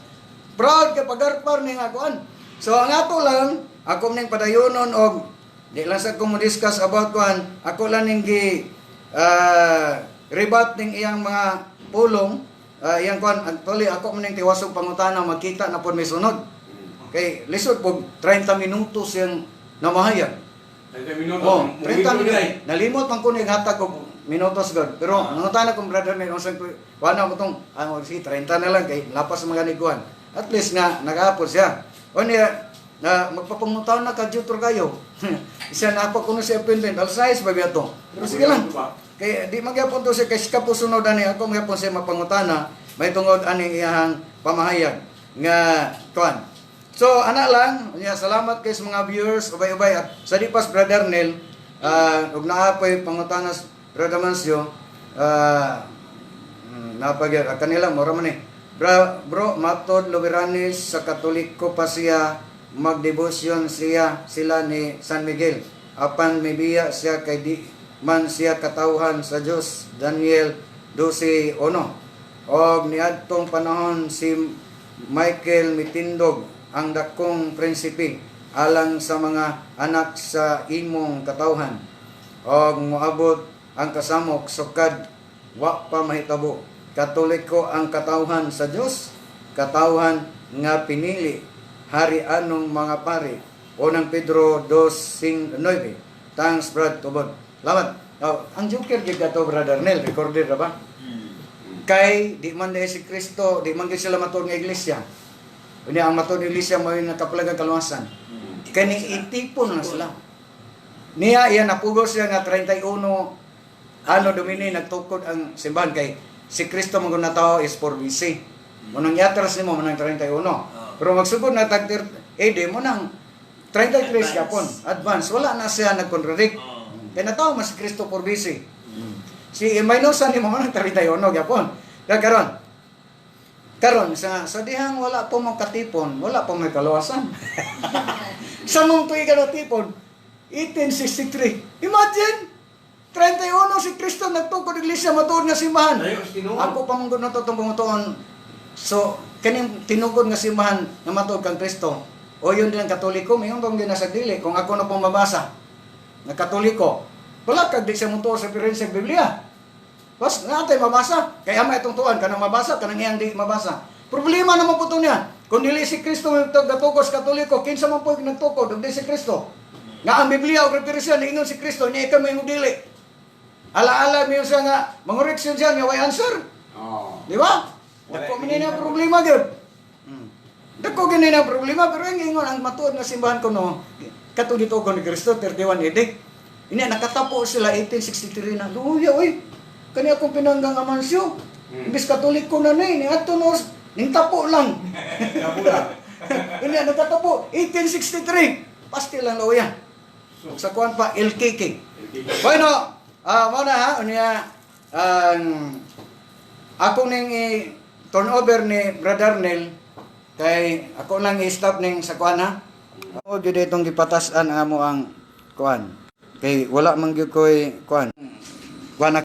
proud kay pagarpar ni nga kuan. So ang ato lang, ako ning padayonon og di lang sa ko mo discuss about kuan, ako lang ning gi rebat ning iyang mga pulong, iyang kuan actually ako man ning tiwasog pangutana magkita na pod may sunod. Kay lisod pog 30 minutos siyang namahayag. 30 minuto. Oh, 30 minuto. minutos. Nalimot man ko ni hatag og minutos god. Pero nangutana kong brother may unsang wala mo tong ang sige 30 na lang kay lapas mga niguan. At least nga nagaapod siya. O niya na magpapangutan na ka tutor kayo. Siya na ako kuno si appointment, alas 6 ba biya to? Pero sige lang. Kay di magyapon to siya kay siya po sunod ani ako magyapon siya mapangutana may tungod ani iyang pamahayag nga kuan. So ana lang, nya salamat kay sa mga viewers ubay-ubay at sa di pas Brother Nel, ug naa po'y pangutana Brother Mancio, napagir kanila mura man eh. Bro, matod Luberanes sa Katoliko pa siya magdebosyon siya sila ni San Miguel. Apan mibiya siya kay di man siya katawhan sa Dios. Daniel 12:1. Og niadtong panahon si Michael mitindog ang dakong prinsipe alang sa mga anak sa imong katawhan og moabot ang kasamok sukad wa pa mahitabo. Katoliko ang katawhan sa Dios, katawhan nga pinili, hari anong mga pari. Unang Pedro 2:9. Thanks Brad Tubod. Salamat. Oh, ang joker gyud kato Brother Nel, recorded ra ba? Kay di man dahil si Kristo, di man gyud sila matuod nga iglesia. Unya ang matuod nga iglesia mo yung nakapalag ang kaluwasan. Kay ni itipon na sila. Niya iya napugos siya nga 31 ano Domini nagtukod ang simbahan kay si Kristo man gud natawo is 4 BC. Munang yatras nimo munang 31. Pero magsugod na tag AD mo nang 33 gapon. Advance wala na siya nagkontradict. Kay natawo man si Kristo 4 BC. Si minusan nimo man ang 31 gyapon. Kaya karon karon sa dihang wala po mong katipon, wala po may kaluwasan. Sa mong tuig ka tipon, 1863. Imagine, 31 si Kristo nagtukod iglesia matuod nga simbahan. Layo sa tinuod. Ako pa mong gud itong pangutuon. So, kaning tinugod nga simbahan nga matuod kang Kristo. O yun din ang Katoliko, mayon bang ginasag dili kung ako na pong mabasa nga Katoliko. Wala kag di siya mutuo sa referensya sa Biblia. Bas nga tay mabasa. Kay ama itong tuan kanang mabasa kanang iyang di mabasa. Problema naman po to niya. Kung dili si Kristo nagtukod sa Katoliko, kinsa man po nagtukod ug di si Kristo. Nga ang Biblia og referensya niingon si Kristo, niya ikaw may dili. Ala-ala mo siya nga mangoreksyon siya nga way answer. Oh. Di ba? Dako man ni ang problema gyud. Dako gani na ang problema pero ang ingon ang matuod nga simbahan ko no katong dito ko ni Kristo 31 AD. Inya nakatapo sila 1863 na. Luya oy. Kani akong pinanggang amansyo. Imbis Katoliko na ni adto no ning tapo lang. Kapula. Inya nakatapo 1863. Pasti lang luya. Sa kuan pa LKK. Bueno, mao na ha unya ang ako ning i turnover ni Brother Nel kay ako lang i-stop ning sa kuan ha. Ako gyud itong gipatas-an amo ang kuan. Kay wala man gyud koy kuan. Kuan na.